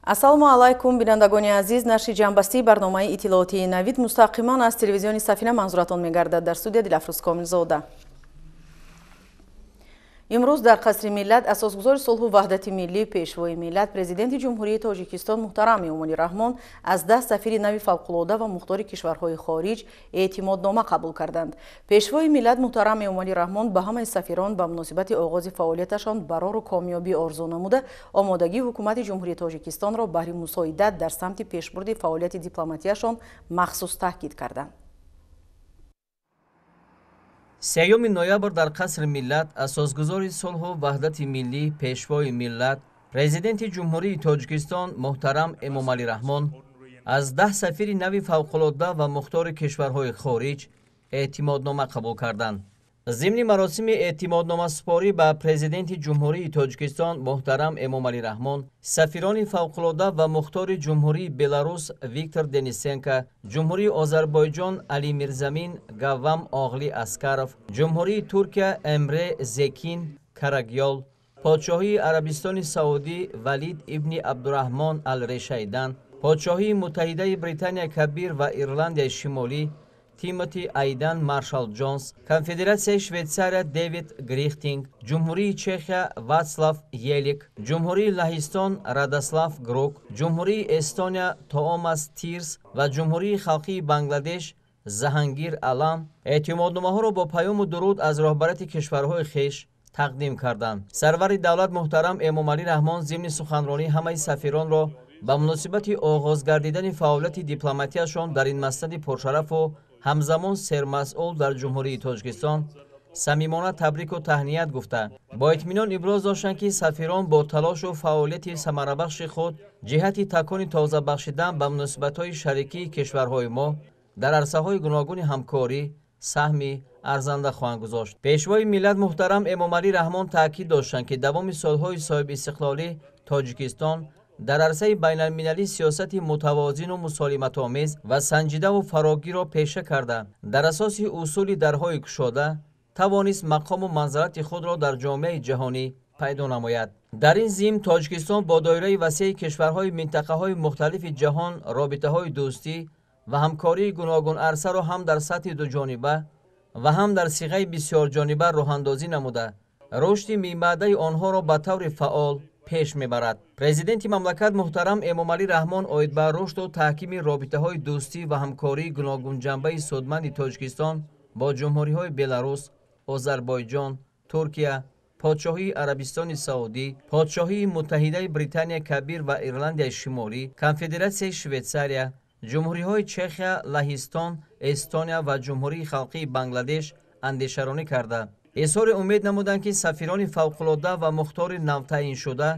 Ассалому алайкум, бинандагони азиз. Нашри ҷамъбастии барномаи иттилоотии «Навид» мустақиман аз телевизиони «Сафина» манзуратон мегардад. Дар студия Дилафрӯз Комилзода. Имрӯз дар Қасри Миллат асосгузори сулҳу ваҳдати миллӣ, Пешвои миллат, Президенти Ҷумҳурии Тоҷикистон муҳтарам Эмомалӣ Раҳмон аз 10 сафири нави фавқулода ва мухтори кишварҳои хориҷ эътимоднома қабул карданд. Пешвои миллат муҳтарам Эмомалӣ Раҳмон ба ҳамаи сафирон ба муносибати оғози фаъолияташон барору комёбӣ орзу намуда, омодагии Ҳукумати Ҷумҳурии Тоҷикистонро баҳри мусоидат дар самти пешбурди фаъолияти дипломатияшон махсус таъкид карданд. 3 ноябр дар Қасри Миллат асосгузори сулҳу ваҳдати миллӣ, Пешвои миллат, Президенти Ҷумҳурии Тоҷикистон муҳтарам Эмомалӣ Раҳмон аз 10 сафири нави фавқулодда ва мухтори кишварҳои хориҷ эътимоднома қабул карданд. Зимни маросими эътимодномасупорӣ ба Президенти Ҷумҳурии Тоҷикистон муҳтарам Эмомалӣ Раҳмон сафирони фавқулодда ва мухтори Ҷумҳурии Беларус Виктор Денисенко, Ҷумҳурии Озарбойҷон Алимирзамин Гаввам Оғли Аскаров, Ҷумҳурии Туркия Эмре Зекин Карагёл, Подшоҳии Арабистони Саудӣ Валид ибни Абдураҳмон Алрешайдан, Подшоҳии Муттаҳидаи Британия Кабир ва Ирландияи Шимолӣ Тимоти Айдан Маршал Ҷонс, Конфедератсияи Швейтсария Дэвид Грихтинг, Ҷумҳурии Чехия Ватслав Елик, Ҷумҳурии Лаҳистон Радослав Грук, Ҷумҳурии Эстония Тоомас Тирс ва Ҷумҳурии Халқии Бангладеш Заҳангир Алам эътимодномаҳоро бо паёму дуруд аз роҳбарияти кишварҳои хеш тақдим карданд. Сарвари давлат муҳтарам Эмомалӣ Раҳмон зимни суханронӣ ҳамаи сафиронро ба муносибати оғоз гардидани фаъолияти дипломатияшон дар ин маснади пуршарафу ҳамзамон сермасъул дар Ҷумҳурии Тоҷикистон самимона табрику таҳният гуфта, бо итминон иброз доштанд, ки сафирон бо талошу фаъолияти самарабахши худ ҷиҳати такони тоза бахшидан ба муносибатҳои шарикии кишварҳои мо дар арсаҳои гуногуни ҳамкорӣ саҳми арзанда хоҳанд гузошт. Пешвои миллат муҳтарам Эмомалӣ Раҳмон таъкид доштанд, ки давоми солҳои соҳибистиқлолӣ Тоҷикистон дар арсаи байналмилалӣ сиёсати мутавозину мусолиматомез ва санҷидаву фарогирро пеша карда, дар асоси усули дарҳои кушода тавонист мақому манзалати худро дар ҷомеаи ҷаҳонӣ пайдо намояд. Дар ин зимн Тоҷикистон бо доираи васеи кишварҳои минтақаҳои мухталифи ҷаҳон робитаҳои дӯстӣ ва ҳамкории гуногунарсаро ҳам дар сатҳи дуҷониба ва ҳам дар сиғаи бисёрҷониба роҳандозӣ намуда, рушди минбаъдаи онҳоро ба таври фаъол пеш мебарад. Президенти мамлакат муҳтарам Эмомалӣ Раҳмон оид ба рушду таҳкими робитаҳои дӯстӣ ва ҳамкории гуногунҷанбаи судманди Тоҷикистон бо ҷумҳуриҳои Беларус, Озарбойҷон, Туркия, Подшоҳии Арабистони Саудӣ, Подшоҳии Муттаҳидаи Британия Кабир ва Ирландияи Шимолӣ, Конфедератсияи Швейтсария, ҷумҳуриҳои Чехия, Лаҳистон, Эстония ва Ҷумҳурии Халқии Бангладеш андешаронӣ карда, изҳори умед намуданд, ки сафирони фавқулодда ва мухтори навтаъиншуда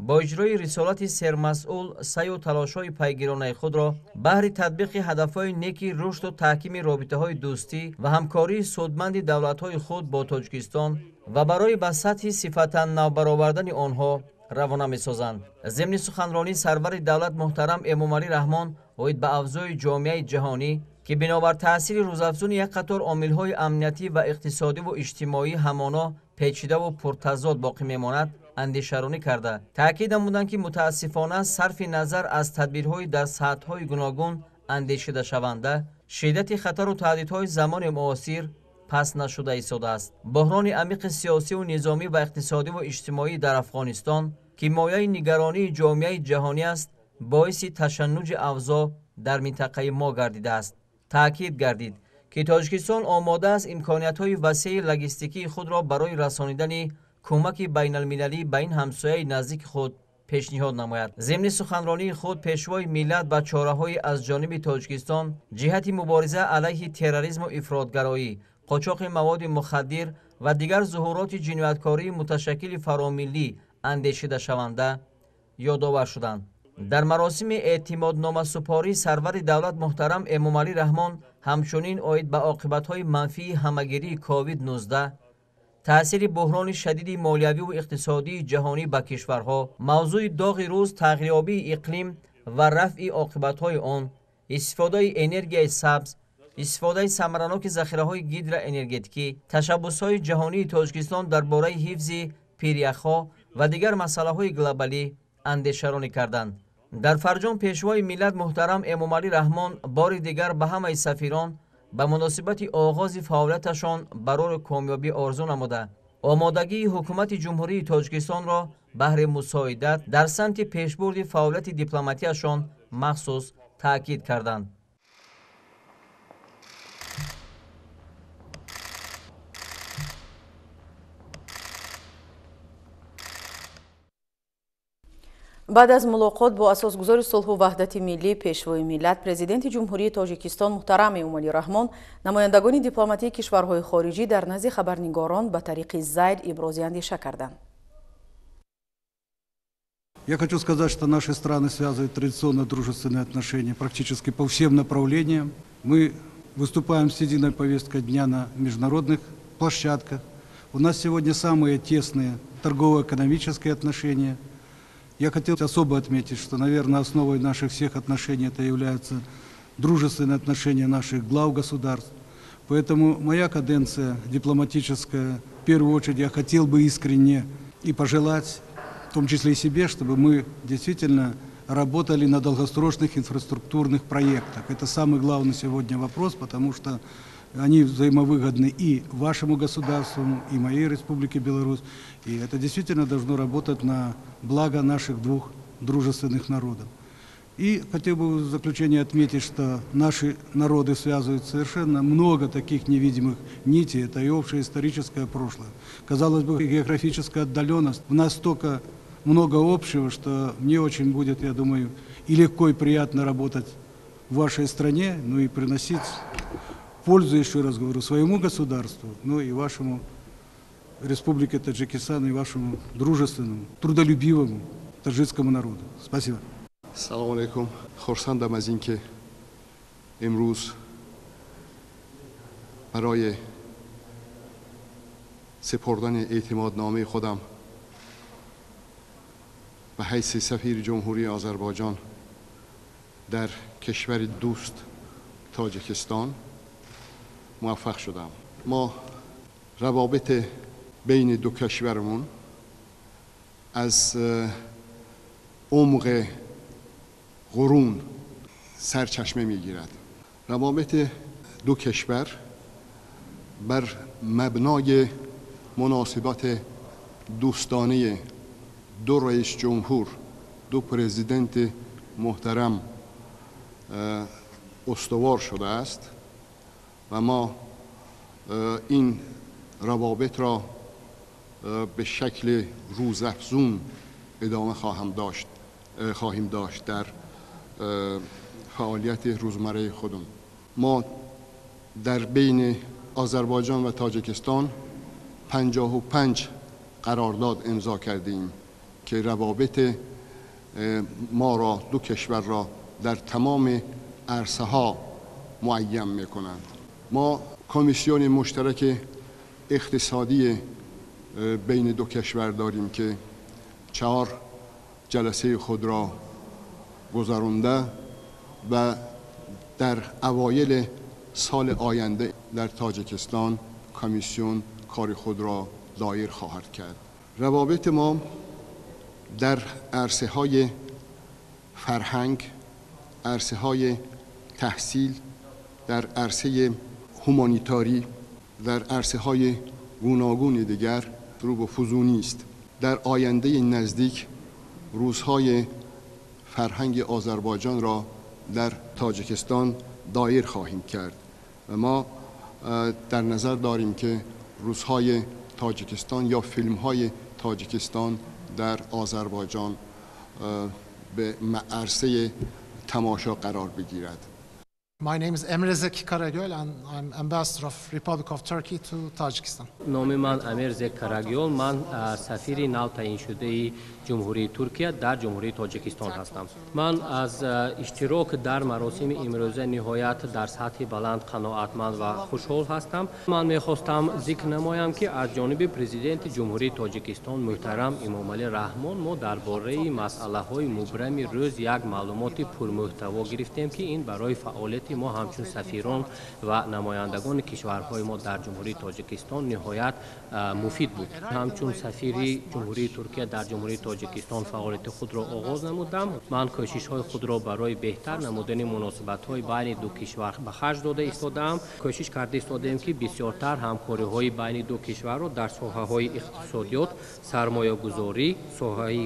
бо иҷрои рисолати сермасъул саъю талошҳои пайгиронаи худро баҳри татбиқи ҳадафҳои неки рушду таҳкими робитаҳои дӯстӣ ва ҳамкории судманди давлатҳои худ бо Тоҷикистон ва барои ба сатҳи сифатан навбаровардани онҳо равона месозанд. Зимни суханронӣ сарвари давлат муҳтарам Эмомалӣ Раҳмон оид ба авзои ҷомеаи ҷаҳонӣ, ки бинобар таъсири рӯзафзуни як қатор омилҳои амниятӣ ва иқтисодиву иҷтимоӣ ҳамоно печидаву пуртазод боқӣ мемонад, андешаронӣ карда, таъкид намуданд, ки мутаассифона сарфи назар аз тадбирҳои дар сатҳҳои гуногун андешидашаванда, шиддати хатару таҳдидҳои замони муосир паст нашуда истодааст. Буҳрони амиқи сиёсиву низомӣ ва иқтисодиву иҷтимоӣ дар Афғонистон, ки мояи нигаронии ҷомеаи ҷаҳонӣ аст, боиси ташаннуҷи авзоъ дар минтақаи мо гардидааст. Таъкид гардид, ки Тоҷикистон омода аст имкониятҳои васеи логистикии худро барои расонидани кӯмаки байналмилалӣ ба ин ҳамсояи наздики худ пешниҳод намояд. Зимни суханронии худ Пешвои миллат ба чораҳои аз ҷониби Тоҷикистон ҷиҳати мубориза алайҳи терроризму ифротгароӣ, қочоқи маводи мухаддир ва дигар зуҳуроти ҷинояткории муташаккили фаромиллӣ андешидашаванда ёдовар шуданд. Дар маросими эътимодномасупорӣ сарвари давлат муҳтарам Эмомалӣ Раҳмон ҳамчунин оид ба оқибатҳои манфии ҳамагирии COVID-19, таъсири буҳрони шадиди молиявиву иқтисодии ҷаҳонӣ ба кишварҳо, мавзӯи доғи рӯз тағйирёбии иқлим ва рафъи оқибатҳои он, истифодаи энергияи сабз, истифодаи самараноки захираҳои гидроэнергетикӣ, ташаббусҳои ҷаҳонии Тоҷикистон дар бораи ҳифзи пиряхҳо ва дигар масъалаҳои глобалӣ андешаронӣ карданд. Дар фарҷом Пешвои миллат муҳтарам Эмомалӣ Раҳмон бори дигар ба ҳамаи сафирон ба муносибати оғози фаъолияташон барори комёбӣ орзу намуда, омодагии ҳукумати Ҷумҳурии Тоҷикистонро баҳри мусоидат дар самти пешбурди фаъолияти дипломатияшон махсус таъкид карданд. Баъд аз мулоқот бо асосгузори сулҳу ваҳдати миллӣ, Пешвои миллат, Президенти Ҷумҳурии Тоҷикистон муҳтарам Эмомалӣ Раҳмон, намояндагони дипломатии кишварҳои хориҷӣ дар назди хабарнигорон ба тариқи зайл ибрози андеша карданд. Я хочу сказать, что наши страны связывают традиционно дружественные отношения практически по всем направлениям. Мы выступаем с единой повесткой дня на международных площадках. У нас сегодня самые тесные торгово-экономические отношения. Я хотел особо отметить, что, наверное, основой наших всех отношений это являются дружественные отношения наших глав государств. Поэтому моя каденция дипломатическая, в первую очередь, я хотел бы искренне и пожелать, в том числе и себе, чтобы мы действительно работали на долгосрочных инфраструктурных проектах. Это самый главный сегодня вопрос, потому что они взаимовыгодны и вашему государству, и моей Республике Беларусь. И это действительно должно работать на благо наших двух дружественных народов. И хотел бы в заключение отметить, что наши народы связывают совершенно много таких невидимых нитей. Это и общее историческое прошлое. Казалось бы, географическая отдаленность. У нас столько много общего, что мне очень будет, я думаю, и легко, и приятно работать в вашей стране, ну и приносить пользу, еще раз говорю, своему государству, ну и вашему Республике Таджикистан, и вашему дружественному, трудолюбивому таджикскому народу. Спасибо. Салом алейкум. Хурсандам аз инки имрӯз барои супурдани эътимодномаи худам ба ҳайси сафири Ҷумҳурии Озарбойҷон дар кишвари дӯст Тоҷикистон муваффақ шудам. Мо равобити байни ду кишварамон аз умқи қурун сарчашма мегирад. Равобити ду кишвар бар мабнои муносибати дӯстонаи ду раис ҷумҳур, ду президенти муҳтарам устувор шудааст ва мо ин равобитро به شکل روزافزون ادامه خواهیم داشت در فعالیت روزمره خودمون. ما در بین آذربایجان و تاجیکستان 55 قرارداد امضا کردیم که روابط ما را، دو کشور را در تمام عرصه ها معین میکنند. ما کمیسیون مشترک اقتصادی بین دو کشور داریم که 4 جلسه خود را گذرانده و در اوایل سال آینده در تاجیکستان کمیسیون کار خود را دایر خواهد کرد. روابط ما در عرصه های فرهنگ، عرصه های تحصیل، در عرصه هومانیتاری، در عرصه های گوناگون دیگر رو به فزونی است. در آینده نزدیک روزهای فرهنگ آذربایجان را در تاجیکستان دایر خواهیم کرد و ما در نظر داریم که روزهای تاجیکستان یا فیلم‌های تاجیکستان در آذربایجان به عرصه تماشا قرار بگیرد. My name is Emre Zeki Karagöl and I'm ambassador of Republic of Turkey to Tajikistan. Номи ман Амир Зек Карагёл, ман сафири нав таъиншудаи Ҷумҳурии Туркия дар Ҷумҳурии Тоҷикистон ҳастам. Ман аз иштирок дар маросими имрӯза ниҳоят дар сатҳи баланд қаноатманд ва хушҳол ҳастам. Ман мехостам зикр намоям, ки аз ҷониби президенти Ҷумҳурии Тоҷикистон муҳтарам Эмомалӣ Раҳмон мо дар бораи масъалаҳои мубрами рӯз як маълумоти пурмуҳтаво гирифтем, ки ин барои фаъолияти фаъолияти мо ҳамчун сафирон ва намояндагони кишварҳои мо дар Ҷумҳурии Тоҷикистон ниҳоят муфид буд. Ҳамчун сафири Ҷумҳурии Туркия дар Ҷумҳурии Тоҷикистон фаъолияти худро оғоз намудам. Ман кӯшишҳои худро барои беҳтар намудани муносибатҳои байни ду кишвар ба харҷ дода истодаам. Кӯшиш карда истодаем, ки бисёртар ҳамкориҳои байни ду кишварро дар соҳаҳои иқтисодиёт, сармоягузорӣ, соҳаи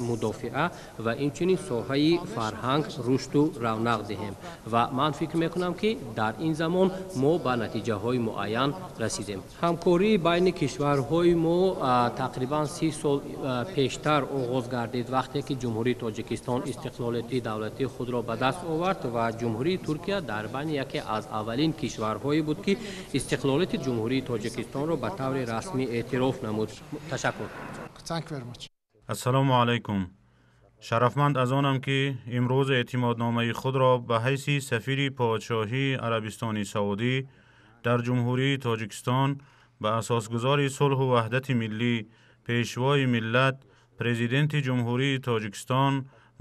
мудофиа ва инчунин соҳаи фарҳанг рушду равнақ диҳем ва ман фикр мекунам, ки дар ин замон мо ба натиҷаҳои муайян расидем. Ҳамкории байни кишварҳои мо тақрибан 30 сол пештар оғоз гардид, вақте ки Ҷумҳурии Тоҷикистон истиқлолияти давлатии худро ба даст овард ва Ҷумҳурии Туркия дар байни яке аз аввалин кишварҳое буд, ки истиқлолияти Ҷумҳурии Тоҷикистонро ба таври расмӣ эътироф намуд. Ташаккур. Ассалому алайкум. Шарафманд аз онам, ки имрӯз эътимодномаи худро ба ҳайси сафири Подшоҳии Арабистони Саудӣ дар Ҷумҳурии Тоҷикистон ба асосгузори сулҳу ваҳдати миллӣ, Пешвои миллат, Президенти Ҷумҳурии Тоҷикистон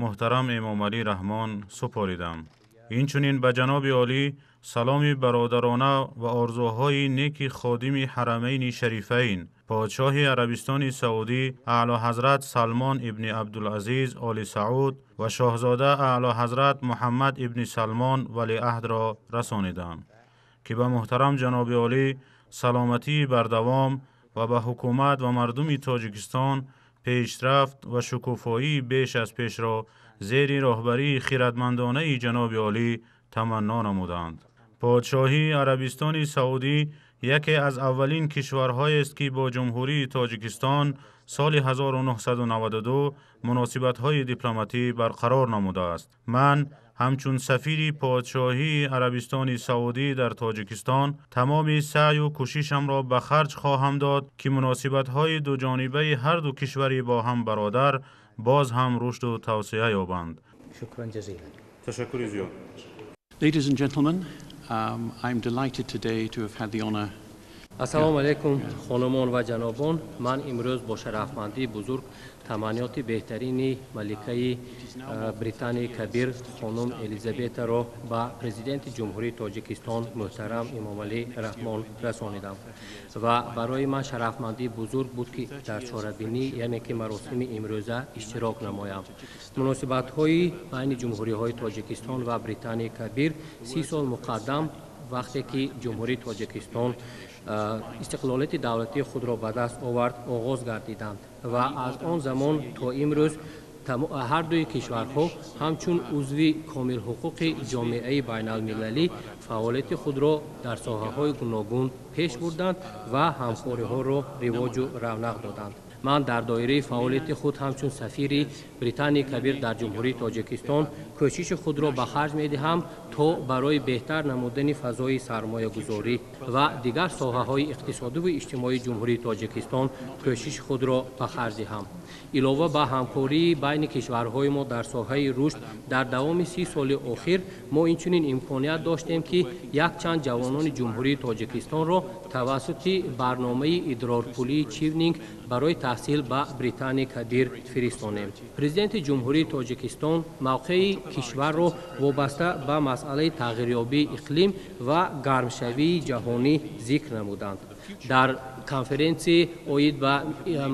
муҳтарам Эмомалӣ Раҳмон супоридам. Инчунин ба ҷаноби олӣ саломи бародарона ва орзуҳои неки ходими Ҳарамайни Шарифайн, подшоҳи Арабистони Саудӣ Аълоҳазрат Салмон ибни Абдулазиз Оли Сауд ва шоҳзода Аълоҳазрат Муҳаммад ибни Салмон валиаҳдро расонидам, ки ба муҳтарам ҷаноби олӣ саломатии бардавом ва ба ҳукумат ва мардуми Тоҷикистон пешрафт ва шукуфоии беш аз пешро зери роҳбарии хиратмандонаи ҷаноби олӣ таманно намуданд. Подшоҳии Арабистони Саудӣ яке аз аввалин кишварҳоест, ки бо Ҷумҳурии Тоҷикистон соли 1992 муносибатҳои дипломатӣ барқарор намудааст. Ман ҳамчун сафири Подшоҳии Арабистони Саудӣ дар Тоҷикистон тамоми саъю кӯшишамро ба харҷ хоҳам дод, ки муносибатҳои дуҷонибаи ҳарду кишвари бо ҳам бародар боз ҳам рушду тавсеа ёбанд. Ташаккури зиёд. Ladies and gentlemen, I'm delighted today to have had the honor. Ассалому алайкум, хонумон ва ҷанобон. Ман имрӯз бо шарафмандии бузург таманниёти беҳтарини маликаи Британияи Кабир хонум Элизабетаро ба Президенти Ҷумҳурии Тоҷикистон муҳтарам Эмомалӣ Раҳмон расонидам ва барои ман шарафмандии бузург буд, ки дар чорабинӣ, яъне ки маросими имрӯза иштирок намоям. Муносибатҳои байни ҷумҳуриҳои Тоҷикистон ва Британияи Кабир 30 сол муқаддам, вақте ки Ҷумҳурии Тоҷикистон истиқлолияти давлатии худро ба даст овард, оғоз гардиданд ва аз он замон то имрӯз ҳардуи кишварҳо ҳамчун узви комилҳуқуқи ҷомеаи байналмилалӣ фаъолияти худро дар соҳаҳои гуногун пеш бурданд ва ҳамкориҳоро ривоҷу равнақ доданд. Ман дар доираи фаъолияти худ ҳамчун сафири Британияи Кабир дар Ҷумҳурии Тоҷикистон кӯшиши худро ба харҷ медиҳам, то барои беҳтар намудани фазои сармоягузорӣ ва дигар соҳаҳои иқтисодиву иҷтимоии Ҷумҳурии Тоҷикистон кӯшиши худро ба харҷ диҳам. Илова ба ҳамкории байни кишварҳои мо дар соҳаи рушд, дар давоми 30 соли охир мо инчунин имконият доштем, ки якчанд ҷавонони Ҷумҳурии Тоҷикистонро тавассути барномаи идрорпулии Чивнинг барои таҳсил ба Британияи Кабир фиристонем. Президенти Ҷумҳурии Тоҷикистон мавқеи кишварро вобаста ба масъалаи тағйирёбии иқлим ва гармшавии ҷаҳонӣ зикр намуданд. Дар конференсияи оид ба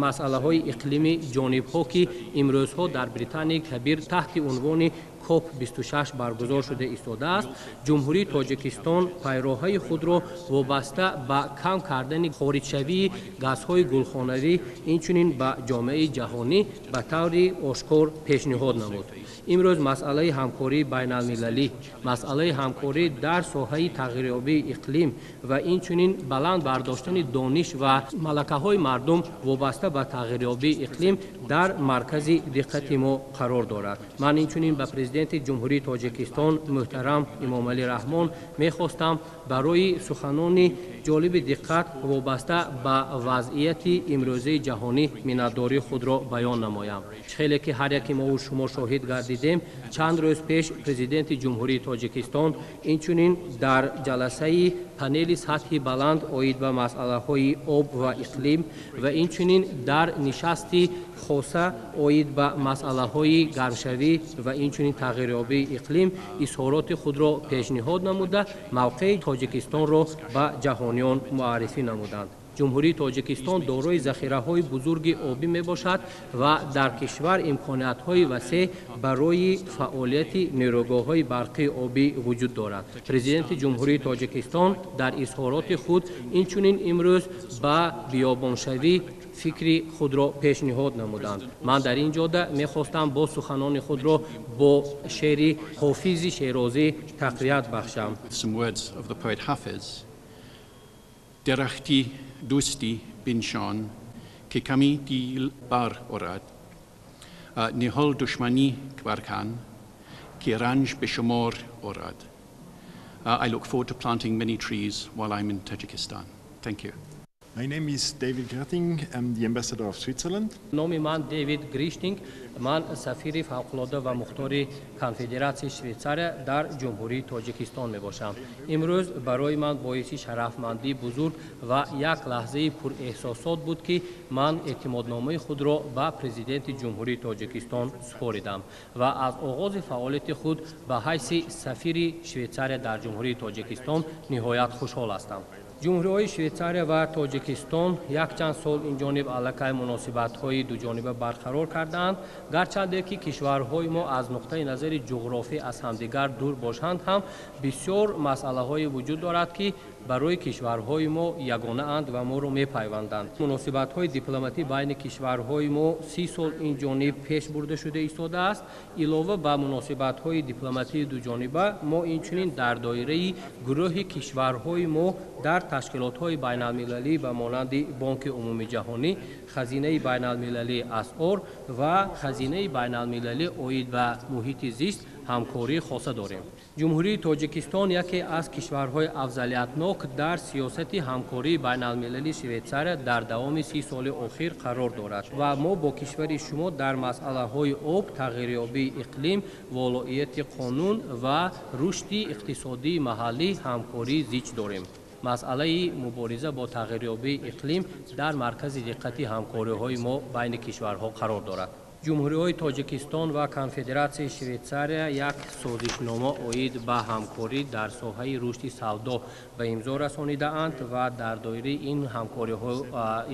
масъалаҳои иқлими ҷонибҳо, ки имрӯзҳо дар Британияи Кабир таҳти унвони КОП 26 баргузор шуда истодааст, Ҷумҳурии Тоҷикистон пайроҳаи худро вобаста ба кам кардани хориҷшавии газҳои гулхонавӣ инчунин ба ҷомеаи ҷаҳонӣ ба таври ошкор пешниҳод намуд. Имрӯз масъалаи ҳамкории байналмилалӣ, масъалаи ҳамкорӣ дар соҳаи тағйирёбии иқлим ва инчунин баланд бардоштани дониш ва малакаҳои мардум вобаста ба тағйирёбии иқлим дар маркази диққати мо қарор дорад. Ман инчунин ба Президенти Ҷумҳурии Тоҷикистон муҳтарам Эмомалӣ Раҳмон мехостам барои суханони ҷолиби диққат вобаста ба вазъияти имрӯзаи ҷаҳонӣ миннатдории худро баён намоям. Хеле ки ҳар яке мову шумо шоҳид гардидем, чанд рӯз пеш Президенти Ҷумҳурии Тоҷикистон инчунин дар ҷаласаи Панели сатҳи баланд оид ба масъалаҳои об ва иқлим ва инчунин дар нишасти хоса оид ба масъалаҳои гармшавӣ ва инчунин тағйирёбии иқлим изҳороти худро пешниҳод намуда, мавқеи Тоҷикистонро ба ҷаҳониён муаррифӣ намуданд. Ҷумҳурии Тоҷикистон дорои захираҳои бузурги обӣ мебошад ва дар кишвар имкониятҳои васеъ барои фаъолияти нерӯгоҳҳои барқии обӣ вуҷуд дорад. Президенти Ҷумҳурии Тоҷикистон дар изҳороти худ инчунин имрӯз ба биёбоншавӣ фикри худро пешниҳод намуданд. Ман дар ин ҷода мехостам бо суханони худро бо шеъри Ҳофизи Шерозӣ тақвият бахшам. Дарахти дӯстӣ биншон, ки ками дил бар орад, ниҳол душманӣ баркан, ки ранҷ ба шумор орад. I look forward to planting many trees while I'm in Tajikistan. Thank you. My name is David Grichting. I'm the ambassador of Switzerland. Номи ман Дэвид Гриштинг, ман сафири фавқулода ва мухтори Конфедератсияи Швейтсария дар Ҷумҳурии Тоҷикистон мебошам. Имрӯз барои ман боиси шарафмандии бузург ва як лаҳзаи пурэҳсосот буд, ки ман эътимодномаи худро ба президенти Ҷумҳурии Тоҷикистон супоридам ва аз оғози фаъолияти худ ба ҳайси сафири Швейтсария дар Ҷумҳурии Тоҷикистон ниҳоят хушҳол ҳастам. Ҷумҳуриҳои Швейтсария ва Тоҷикистон якчанд сол инҷониб аллакай муносибатҳои дуҷониба барқарор кардаанд. Гарчанде ки кишварҳои мо аз нуқтаи назари ҷуғрофӣ аз ҳамдигар дур бошанд ҳам, бисёр масъалаҳое вуҷуд дорад, ки барои кишварҳои мо ягонаанд ва моро мепайванданд. Муносибатҳои дипломатӣ байни кишварҳои мо 30 сол инҷониб пеш бурда шуда истодааст. Илова ба муносибатҳои дипломатии дуҷониба, мо инчунин дар доираи гурӯҳи кишварҳои мо дар ташкилотҳои байналмилалӣ ба монанди Бонки Умумиҷаҳонӣ, Хазинаи байналмилалии асъор ва Хазинаи байналмилалӣ оид ба муҳити зист ҳамкории хоса дорем. Ҷумҳурии Тоҷикистон яке аз кишварҳои афзалиятнок дар сиёсати ҳамкории байналмилалии Швейтсария дар давоми 30 соли охир қарор дорад ва мо бо кишвари шумо дар масъалаҳои об, тағйирёбии иқлим, волоияти қонун ва рушди иқтисодии маҳаллӣ ҳамкории зич дорем. Масъалаи мубориза бо тағйирёбии иқлим дар маркази диққати ҳамкориҳои мо байни кишварҳо қарор дорад. Ҷумҳуриҳои Тоҷикистон ва Конфедератсияи Швейтсария як созишнома оид ба ҳамкорӣ дар соҳаи рушди савдо ба имзо расонидаанд ва дар доираи ин ҳамкориҳо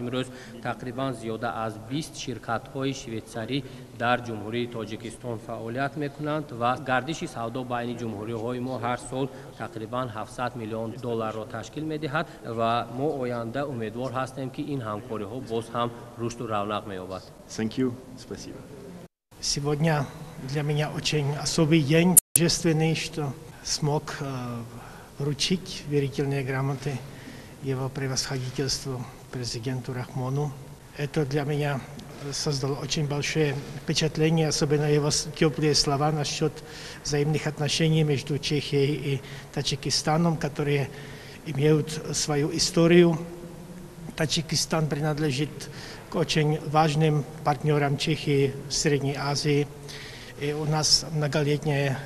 имрӯз тақрибан зиёда аз 20 ширкатҳои швейтсарӣ дар Ҷумҳурии Тоҷикистон фаъолият мекунанд ва гардиши савдо байни ҷумҳуриҳои мо ҳар сол тақрибан 700 миллион долларро ташкил медиҳад ва мо оянда умедвор ҳастем, ки ин ҳамкориҳо боз ҳам рушду равнақ меёбад. Thank you. Спасибо. Сегодня для меня очень особый день, торжественный, что смог вручить верительные грамоты его превосходительству президенту Рахмону. Это для меня создало очень большое впечатление, особенно его теплые слова насчет взаимных отношений между Чехией и Таджикистаном, которые имеют свою историю. Таджикистан принадлежит к очень важным партнерам Чехии в Средней Азии. И у нас многолетнее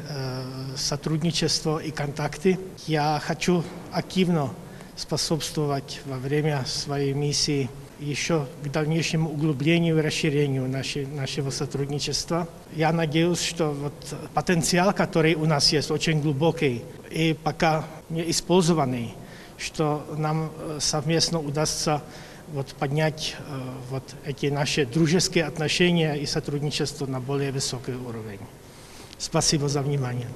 сотрудничество и контакты. Я хочу активно способствовать во время своей миссии еще к дальнейшему углублению и расширению нашего сотрудничества. Я надеюсь, что вот потенциал, который у нас есть, очень глубокий и пока не использованный, что нам совместно удастся вот поднять вот эти наши дружеские отношения и сотрудничество на более высокий уровень. Спасибо за внимание.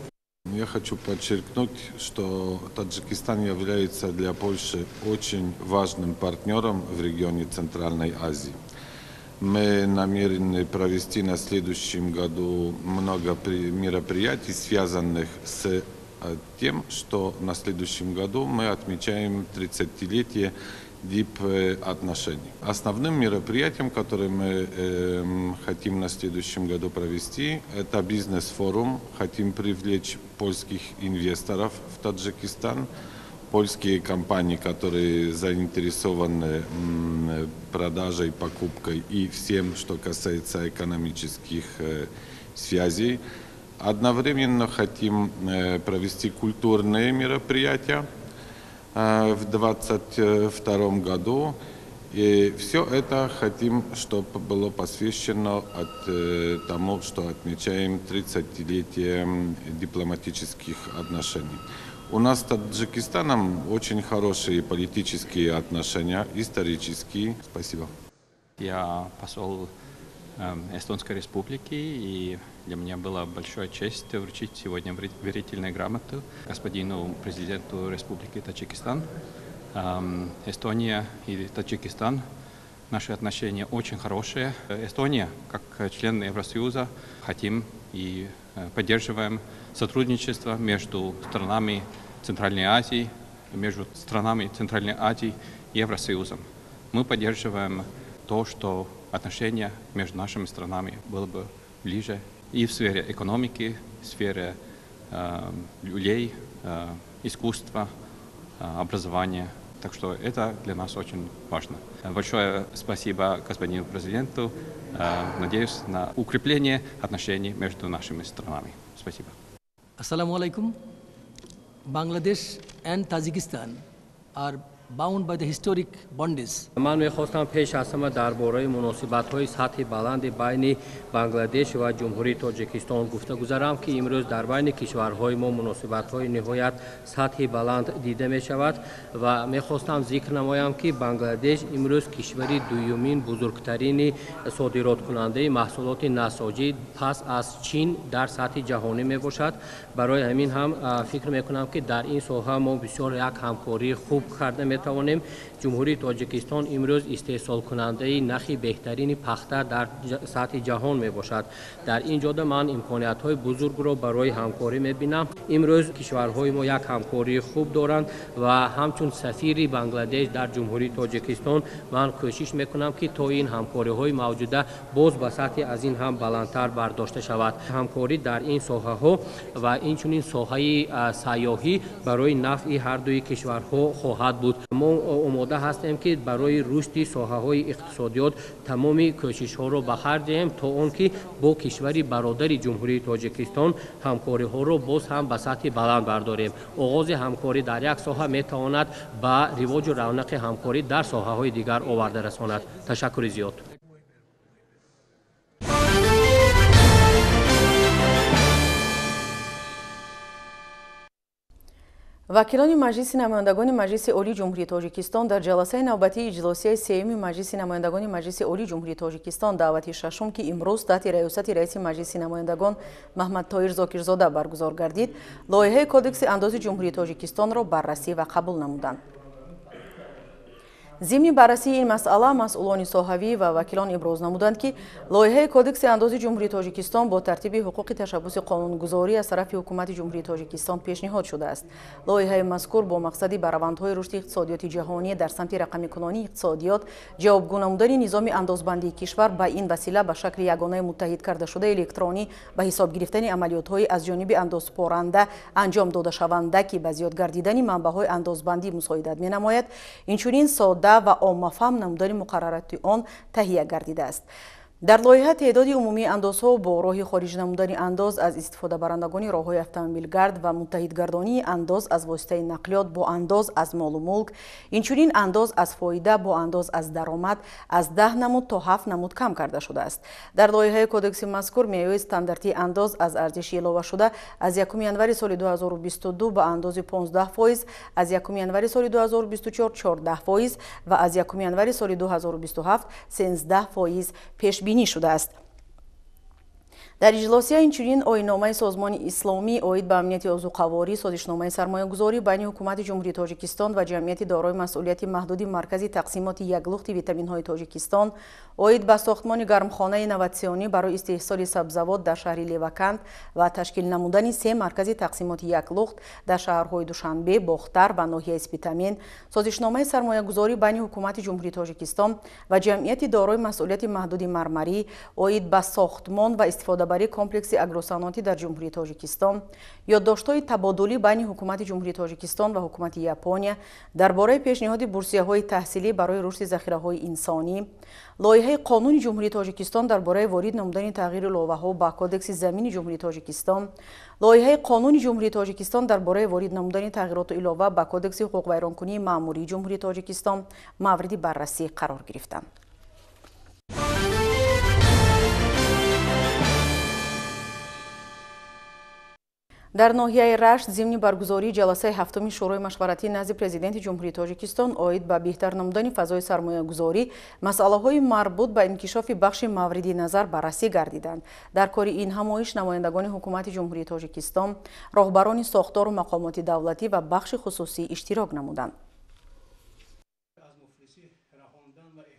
Я хочу подчеркнуть, что Таджикистан является для Польши очень важным партнером в регионе Центральной Азии. Мы намерены провести на следующем году много мероприятий, связанных с тем, что на следующем году мы отмечаем 30-летие дипотношений. Основным мероприятием, которое мы хотим на следующем году провести, это бизнес-форум. Хотим привлечь польских инвесторов в Таджикистан, польские компании, которые заинтересованы продажей, покупкой и всем, что касается экономических связей. Одновременно хотим провести культурные мероприятия. в 2022 году. И все это хотим, чтобы было посвящено от тому, что отмечаем 30-летие дипломатических отношений. У нас с Таджикистаном очень хорошие политические отношения, исторические. Спасибо. Я посол Эстонской Республики, и для меня была большая честь вручить сегодня верительную грамоту господину президенту Республики Таджикистан. Эстония и Таджикистан, наши отношения очень хорошие. Эстония, как член Евросоюза, хотим и поддерживаем сотрудничество между странами Центральной Азии, между странами Центральной Азии и Евросоюзом. Мы поддерживаем то, что отношения между нашими странами было бы ближе и в сфере экономики, в сфере людей, искусства, образования. Так что это для нас очень важно. Большое спасибо господину президенту. Надеюсь на укрепление отношений между нашими странами. Спасибо. Ассаламу алейкум. Bangladesh and Tajikistan are bound by the historic bondage. Ман мехостам пеш аз ҳама дар бораи муносибатҳои сатҳи баланди байни Бангладеш ва Ҷумҳурии Тоҷикистон гуфта гузарам, ки имрӯз дар байни кишварҳои мо муносибатҳои ниҳоят сатҳи баланд дида мешавад ва мехостам зикр намоям, ки Бангладеш имрӯз кишвари дуюмин бузургтарини содироткунандаи маҳсулоти насоҷӣ пас аз Чин дар сатҳи ҷаҳонӣ мебошад. Барои ҳамин ҳам фикр мекунам, ки дар ин соҳа мо бисёр як ҳамкории хуб карда метавонем. Ҷумҳурии Тоҷикистон имрӯз истеҳсолкунандаи нахи беҳтарини пахта дар сатҳи ҷаҳон мебошад. Дар ин ҷода ман имкониятҳои бузургро барои ҳамкорӣ мебинам. Имрӯз кишварҳои мо як ҳамкории хуб доранд ва ҳамчун сафири Бангладеш дар Ҷумҳурии Тоҷикистон ман кӯшиш мекунам, ки то ин ҳамкориҳои мавҷуда боз ба сатҳи аз ин ҳам баландтар бардошта шавад. Ҳамкорӣ дар ин соҳаҳо ва инчунин соҳаи сайёҳӣ барои нафъи ҳардуи кишварҳо хоҳад буд. Мо омода ҳастем, ки барои рушди соҳаҳои иқтисодиёт тамоми кӯшишҳоро ба харҷ диҳем, то он ки бо кишвари бародари Ҷумҳурии Тоҷикистон ҳамкориҳоро боз ҳам ба сатҳи баланд бардорем. Оғози ҳамкорӣ дар як соҳа метавонад ба ривоҷу равнақи ҳамкорӣ дар соҳаҳои дигар оварда расонад. Ташаккури зиёд. Вакилони Маҷлиси намояндагони Маҷлиси Олии Ҷумҳурии Тоҷикистон дар ҷаласаи навбатии иҷлосияи сеюми Маҷлиси намояндагони Маҷлиси Олии Ҷумҳурии Тоҷикистон даъвати шашум, ки имрӯз таҳти раёсати раиси Маҷлиси намояндагон Маҳмадтоир Зокирзода баргузор гардид, лоиҳаи Кодекси андози Ҷумҳурии Тоҷикистонро баррасӣ ва қабул намуданд. Зимни баррасии ин масъала масъулони соҳавӣ ва вакилон иброз намуданд, ки лоиҳаи Кодекси андози Ҷумҳурии Тоҷикистон бо тартиби ҳуқуқи ташаббуси қонунгузорӣ аз тарафи Ҳукумати Ҷумҳурии Тоҷикистон пешниҳод шудааст. Лоиҳаи мазкур бо мақсади ба равандҳои рушди иқтисодиёти ҷаҳонӣ дар самти рақамикунонии иқтисодиёт ҷавобгӯ намудани низоми андозбандии кишвар ба ин васила ба шакли ягонаи муттаҳид кардашудаи электронӣ ба ҳисоб гирифтани амалиётҳои аз ҷониби андозсупоранда анҷом додашаванда, ки ба зиёд гардидани манбаъҳои андозбандӣ мусоидат менамояд, инчунин сода ва оммафаҳм намудани муқаррароти он таҳия гардидааст. Дар лоиҳа теъдоди умумии андозҳо бо роҳи хориҷ намудани андоз аз истифодабарандагони роҳҳои автомобилгард ва муттаҳидгардонии андоз аз воситаи нақлиёт бо андоз аз молу мулк, инчунин андоз аз фоида бо андоз аз даромад аз 10 намуд то 7 намуд кам карда шудааст. Дар лоиҳаи кодекси мазкур меъёри стандартии андоз аз арзиши иловашуда аз 1 январи соли 2022 ба андози 15%, аз 1 январи соли 2024 14% ва аз 1 январи соли 2027 13% пешбинӣ шудааст. Дар иҷлосия инчунин оинномаи Созмони Исломӣ оид ба амнияти озуқаворӣ, созишномаи сармоягузорӣ байни Ҳукумати Ҷумҳурии Тоҷикистон ва ҷамъияти дорои масъулияти маҳдуди Маркази тақсимоти яклухти витаминҳои Тоҷикистон оид ба сохтмони гармхонаи инноватсионӣ барои истеҳсоли сабзавот дар шаҳри Леваканд ва ташкил намудани 3 маркази тақсимоти яклухт дар шаҳрҳои Душанбе, Бохтар ва ноҳияи Спитамен, созишномаи сармоягузорӣ байни Ҳукумати Ҷумҳурии Тоҷикистон ва ҷамъияти дорои масъулияти маҳдуди Мармарӣ оид ба сохтмон ва истифода истифодабарии комплекси агросаноатӣ дар Ҷумҳурии Тоҷикистон, ёддоштҳои табодулӣ байни Ҳукумати Ҷумҳурии Тоҷикистон ва Ҳукумати Япония дар бораи пешниҳоди бурсияҳои таҳсилӣ барои рушди захираҳои инсонӣ, лоиҳаи қонуни Ҷумҳурии Тоҷикистон дар бораи ворид намудани тағйиру иловаҳо ба Кодекси замини Ҷумҳурии Тоҷикистон, лоиҳаи қонуни Ҷумҳурии Тоҷикистон дар бораи ворид намудани тағйироту илова ба Кодекси ҳуқуқвайронкунии маъмурии Ҷумҳурии Тоҷикистон мавриди баррасӣ қарор гирифтанд. Дар ноҳияи Рашт зимни баргузории ҷаласаи ҳафтуми Шӯрои машваратӣ назди Президенти Ҷумҳурии Тоҷикистон оид ба беҳтар намудани фазои сармоягузорӣ масъалаҳои марбут ба инкишофи бахши мавриди назар баррасӣ гардиданд. Дар кори ин ҳамоиш намояндагони Ҳукумати Ҷумҳурии Тоҷикистон, роҳбарони сохтору мақомоти давлатӣ ва бахши хусусӣ иштирок намуданд.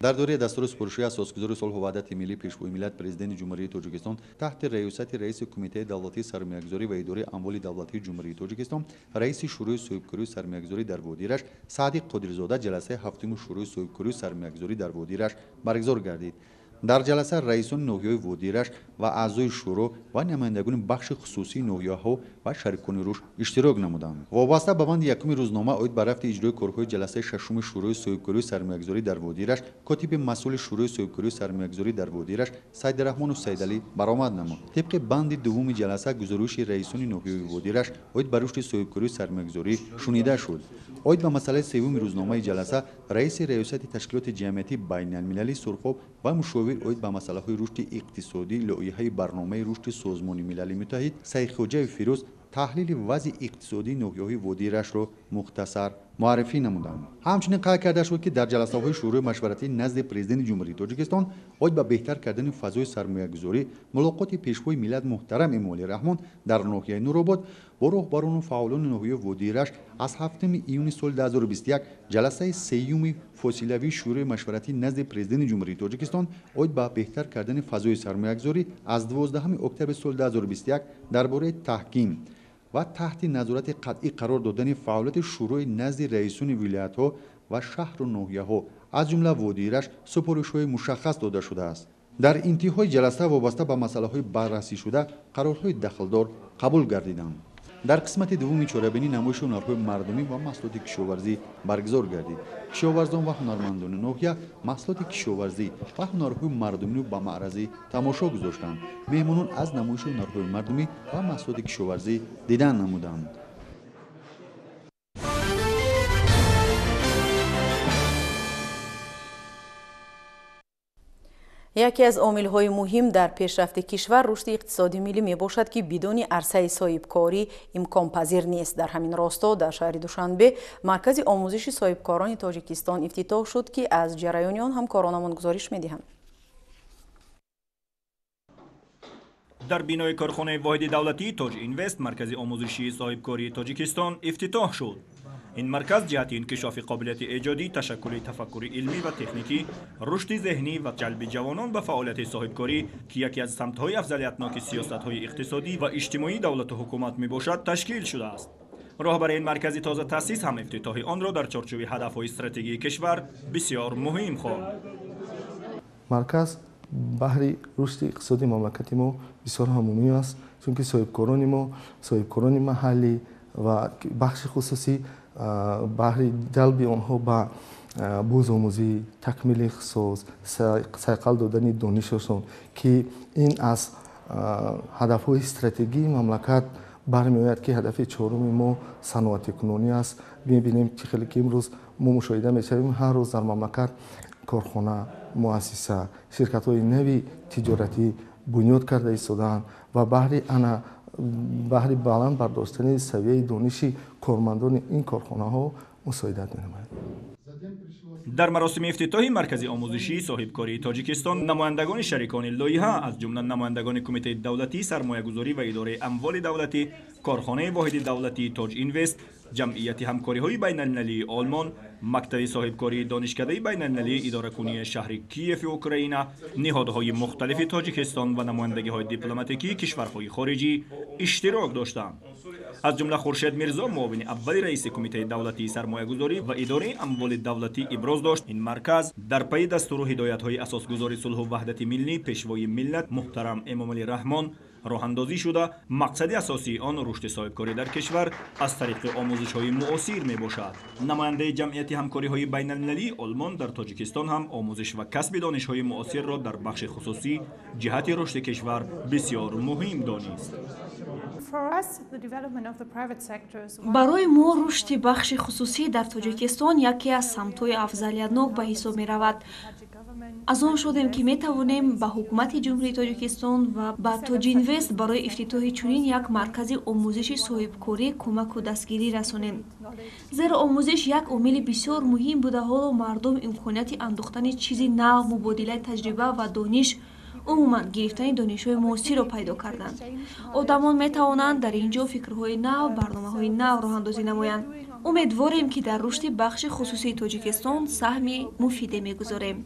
Дар доираи дастури супоришҳои асосгузори сулҳу ваҳдати миллӣ, Пешвои миллат, Президенти Ҷумҳурии Тоҷикистон таҳти раёсати раиси Кумитаи давлатии сармоягузорӣ ва идораи амволи давлатии Ҷумҳурии Тоҷикистон, раиси Шӯрои соҳибкорию сармоягузорӣ дар водии Рашт Саъди Қодирзода ҷаласаи ҳафтуми Шӯрои соҳибкорию сармоягузорӣ дар водии Рашт баргузор гардид. Дар ҷаласа раисони ноҳияҳои водии Рашт ва аъзои шӯро ва намояндагони бахши хусусии ноҳияҳо ва шарикони рушд иштирок намуданд. Вобаста ба банди якуми рӯзнома оид ба рафти иҷрои корҳои ҷаласаи шашуми Шӯрои соҳибкорию сармоягузорӣ дар водии Рашт, котиби масъули Шӯрои соҳибкорию сармоягузорӣ дар водии Рашт Сайдираҳмону Сайдалӣ баромад намуд. Тибқи банди дуввуми ҷаласа гузориши раисони ноҳияҳои водии Рашт оид ба рушди соҳибкорию сармоягузорӣ шунида шуд. Оид ба масъалаи севуми рӯзномаи ҷаласа раиси раёсати ташкилоти ҷамъиятии байналмилалии Сурхоб ва мушовир оид ба масъалаҳои рушди иқтисодӣ лоиҳаи барномаи рушди Созмони Милали Муттаҳид Сайдхоҷаев Фирӯз таҳлили вазъи иқтисодии ноҳияҳои водии Раштро мухтасар муаррифӣ намуданд. Ҳамчунин қайд карда шуд, ки дар ҷаласаҳои Шӯрои машваратӣ назди Президенти Ҷумҳурии Тоҷикистон оид ба беҳтар кардани фазои сармоягузорӣ мулоқоти Пешвои миллат муҳтарам Эмомалӣ Раҳмон дар ноҳияи Нуробод бо роҳбарону фаъолони ноҳияи водии Рашт аз 7 июни соли 2021 ҷаласаи сеюми фосилавии Шӯрои машваратӣ назди Президенти Ҷумҳурии Тоҷикистон оид ба беҳтар кардани фазои сармоягузорӣ аз 12 октябри соли 2021 дар бораи таҳким ва таҳти назорати қатъӣ қарор додани фаъолияти шӯрои назди раисони вилоятҳо ва шаҳру ноҳияҳо аз ҷумла водии Рашт супоришҳои мушаххас дода шудааст. Дар интиҳои ҷаласа вобаста ба масъалаҳои баррасӣшуда қарорҳои дахлдор қабул гардиданд. Дар қисмати дуввуми чорабинӣ намоиши ҳунарҳои мардумӣ ва маҳсулоти кишоварзӣ баргузор гардид. Кишоварзон ва ҳунармандони ноҳия маҳсулоти кишоварзӣ ва ҳунарҳои мардумиро ба маъраз тамошо гузоштанд. Меҳмонон аз намоиши ҳунарҳои мардумӣ ва маҳсулоти кишоварзӣ дидан намуданд. Яке аз омилҳои муҳим дар пешрафти кишвар рушди иқтисоди миллӣ мебошад, ки бидуни арсаи соҳибкорӣ имконпазир нест. Дар ҳамин росто дар шаҳри Душанбе маркази омӯзиши соҳибкорони Тоҷикистон ифтитоҳ шуд, ки аз ҷараёни он ҳамкоронамон гузориш медиҳанд. Дар бинои корхонаи воҳиди давлатии Тоҷ Инвест маркази омӯзишии соҳибкории Тоҷикистон ифтитоҳ шуд. Ин марказ ҷиҳати инкишофи қобилияти эҷодӣ, ташаккули тафаккури илмӣ ва техникӣ, рушди зеҳнӣ ва ҷалби ҷавонон ба фаъолияти соҳибкорӣ, ки яке аз самтҳои афзалиятноки сиёсатҳои иқтисодӣ ва иҷтимоии давлату ҳукумат мебошад, ташкил шудааст. Роҳбари ин маркази тозатаъсис ҳам ифтитоҳи онро дар чорчӯби ҳадафҳои стратегии кишвар бисёр муҳим хонд. Марказ баҳри рушди иқтисодии мамлакати мо бисёр ҳам муҳим аст, чунки соҳибкорони мо, соҳибкорони маҳаллӣ ва бахши хусусӣ баҳри ҷалби онҳо ба бозомӯзӣ, такмили ихтисос, сайқал додани донишашон, ки ин аз ҳадафҳои стратегии мамлакат бармеояд, ки ҳадафи чоруми мо саноатикунонӣ аст. Мебинем чӣ хеле ки имрӯз мо мушоҳида мешавем, ҳар рӯз дар мамлакат корхона, муассиса, ширкатҳои нави тиҷоратӣ бунёд карда истодаанд ва баҳри баланд бардоштани савияи дониши кормандони ин корхонаҳо мусоидат менамояд. Дар маросими ифтитоҳи маркази омӯзишии соҳибкории Тоҷикистон намояндагони шарикони лоиҳа, аз ҷумла намояндагони Кумитаи давлатии сармоягузорӣ ва идораи амволи давлатӣ, корхонаи воҳиди давлатии Тоҷ Инвест, ҷамъияти ҳамкориҳои байналмилалии Олмон, мактаби соҳибкории донишкадаи байналмилалии идоракунии шаҳри Киеви Украина, ниҳодҳои мухталифи Тоҷикистон ва намояндагиҳои дипломатикии кишварҳои хориҷӣ иштирок доштанд. Аз ҷумла Хуршед Мирзо, муовини аввали раиси Кумитаи давлатии сармоягузорӣ ва идораи амволи давлатӣ иброз дошт: ин марказ дар пайи дастуру ҳидоятҳои асосгузори сулҳу ваҳдати миллӣ, Пешвои миллат муҳтарам Эмомалӣ Раҳмон роҳандозӣ шуда, мақсади асосии он рушди соҳибкорӣ дар кишвар аз тариқи омӯзишҳои муосир мебошад. Намояндаи Ҷамъияти ҳамкориҳои байналмилалии Олмон дар Тоҷикистон ҳам омӯзиш ва касби донишҳои муосирро дар бахши хусусӣ ҷиҳати рушди кишвар бисёр муҳим донист. Барои мо рушди бахши хусусӣ дар Тоҷикистон яке аз самтҳои афзалиятнок ба ҳисоб меравад. Аз он шодем, ки метавонем ба ҳукумати Ҷумҳурии Тоҷикистон ва ба Тоҷинвест барои ифтитоҳи чунин як маркази омӯзиши соҳибкорӣ кӯмаку дастгирӣ расонем. Зеро омӯзиш як омили бисёр муҳим буда, ҳоло мардум имконияти андӯхтани чизи нав, мубодилаи таҷриба ва дониш, умуман гирифтани донишҳои муосирро пайдо карданд. Одамон метавонанд дар ин ҷо фикрҳои нав, барномаҳои нав роҳандозӣ намоянд. Умедворем, ки дар рушди бахши хусусии Тоҷикистон саҳми муфиде мегузорем.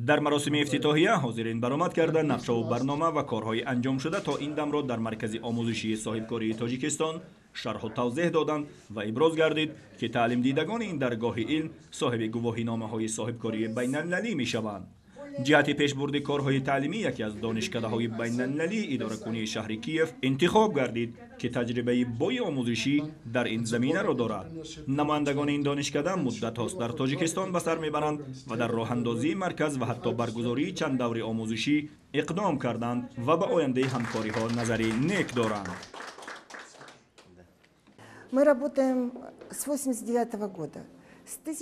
Дар маросими ифтитоҳия ҳозирин баромад карда, нақшаву барнома ва корҳои анҷомшуда то ин дамро дар Маркази омӯзишии соҳибкории Тоҷикистон шарҳу тавзеҳ доданд ва иброз гардид, ки таълимдидагони ин даргоҳи илм соҳиби гувоҳиномаҳои соҳибкории байналмилалӣ мешаванд. Ҷиҳати пешбурди корҳои таълимӣ яке аз донишкадаҳои байналмилалии идоракунии шаҳри Киев интихоб гардид, ки таҷрибаи бои омӯзишӣ дар ин заминаро дорад. Намояндагони ин донишкада муддатҳост дар Тоҷикистон ба сар мебаранд ва дар роҳандозии марказ ва ҳатто баргузории чанд даври омӯзишӣ иқдом карданд ва ба ояндаи ҳамкориҳо назари нек доранд. Мы работаем с 89 года.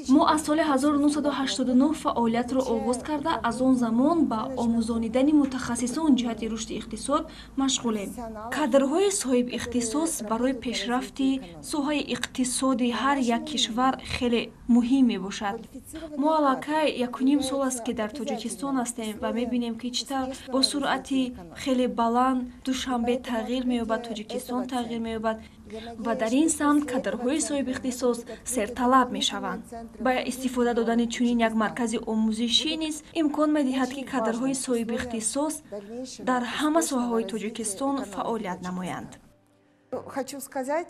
Мо аз соли 1989 фаъолиятро оғоз карда, аз он замон ба омӯзонидани мутахассисон ҷиҳати рушди иқтисод машғулем. Кадрҳои соҳибихтисос барои пешрафти соҳаи иқтисоди ҳар як кишвар хеле муҳим мебошад. Мо аллакай якуним сол аст, ки дар Тоҷикистон ҳастем ва мебинем, ки чӣ тавр бо суръати хеле баланд Душанбе тағйир меёбад, Тоҷикистон тағйир меёбад ва дар ин самт кадрҳои соҳибихтисос серталаб мешаванд. Ба истифода додани чунин як маркази омӯзишӣ низ имкон медиҳад, ки кадрҳои соҳибихтисос дар ҳама соҳаҳои Тоҷикистон фаъолият намоянд. Хочу сказать,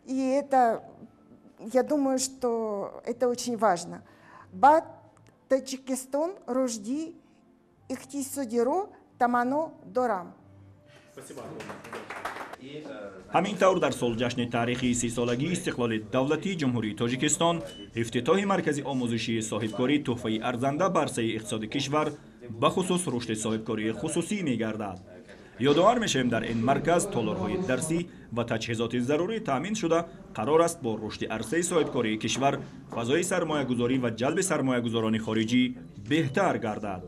и это, я думаю, что это очень важно. Ба Таджикистон рушди иқтисодиро таманно дорам. Ҳамин тавр дар солҷашни таърихии 30-солагии истиқлоли давлатии Ҷумҳурии Тоҷикистон ифтитоҳи маркази омӯзишии соҳибкорӣ тӯҳфаи арзанда ба арсаи иқтисоди кишвар, бахусус рушди соҳибкории хусусӣ мегардад. Ёдовар мешавем, дар ин марказ толорҳои дарсӣ ва таҷҳизоти зарурӣ таъмин шуда, қарор аст бо рушди арсаи соҳибкории кишвар фазои сармоягузорӣ ва ҷалби сармоягузорони хориҷӣ беҳтар гардад.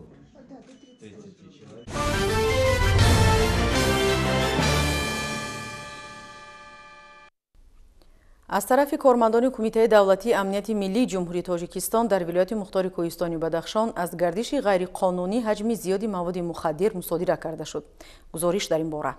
Аз тарафи кормандони Кумитаи давлатии амнияти миллии Ҷумҳурии Тоҷикистон дар вилояти мухтори Кӯҳистони Бадахшон аз гардиши ғайриқонунӣ ҳаҷми зиёди маводи мухаддир мусодира карда шуд. Гузориш дар ин бора.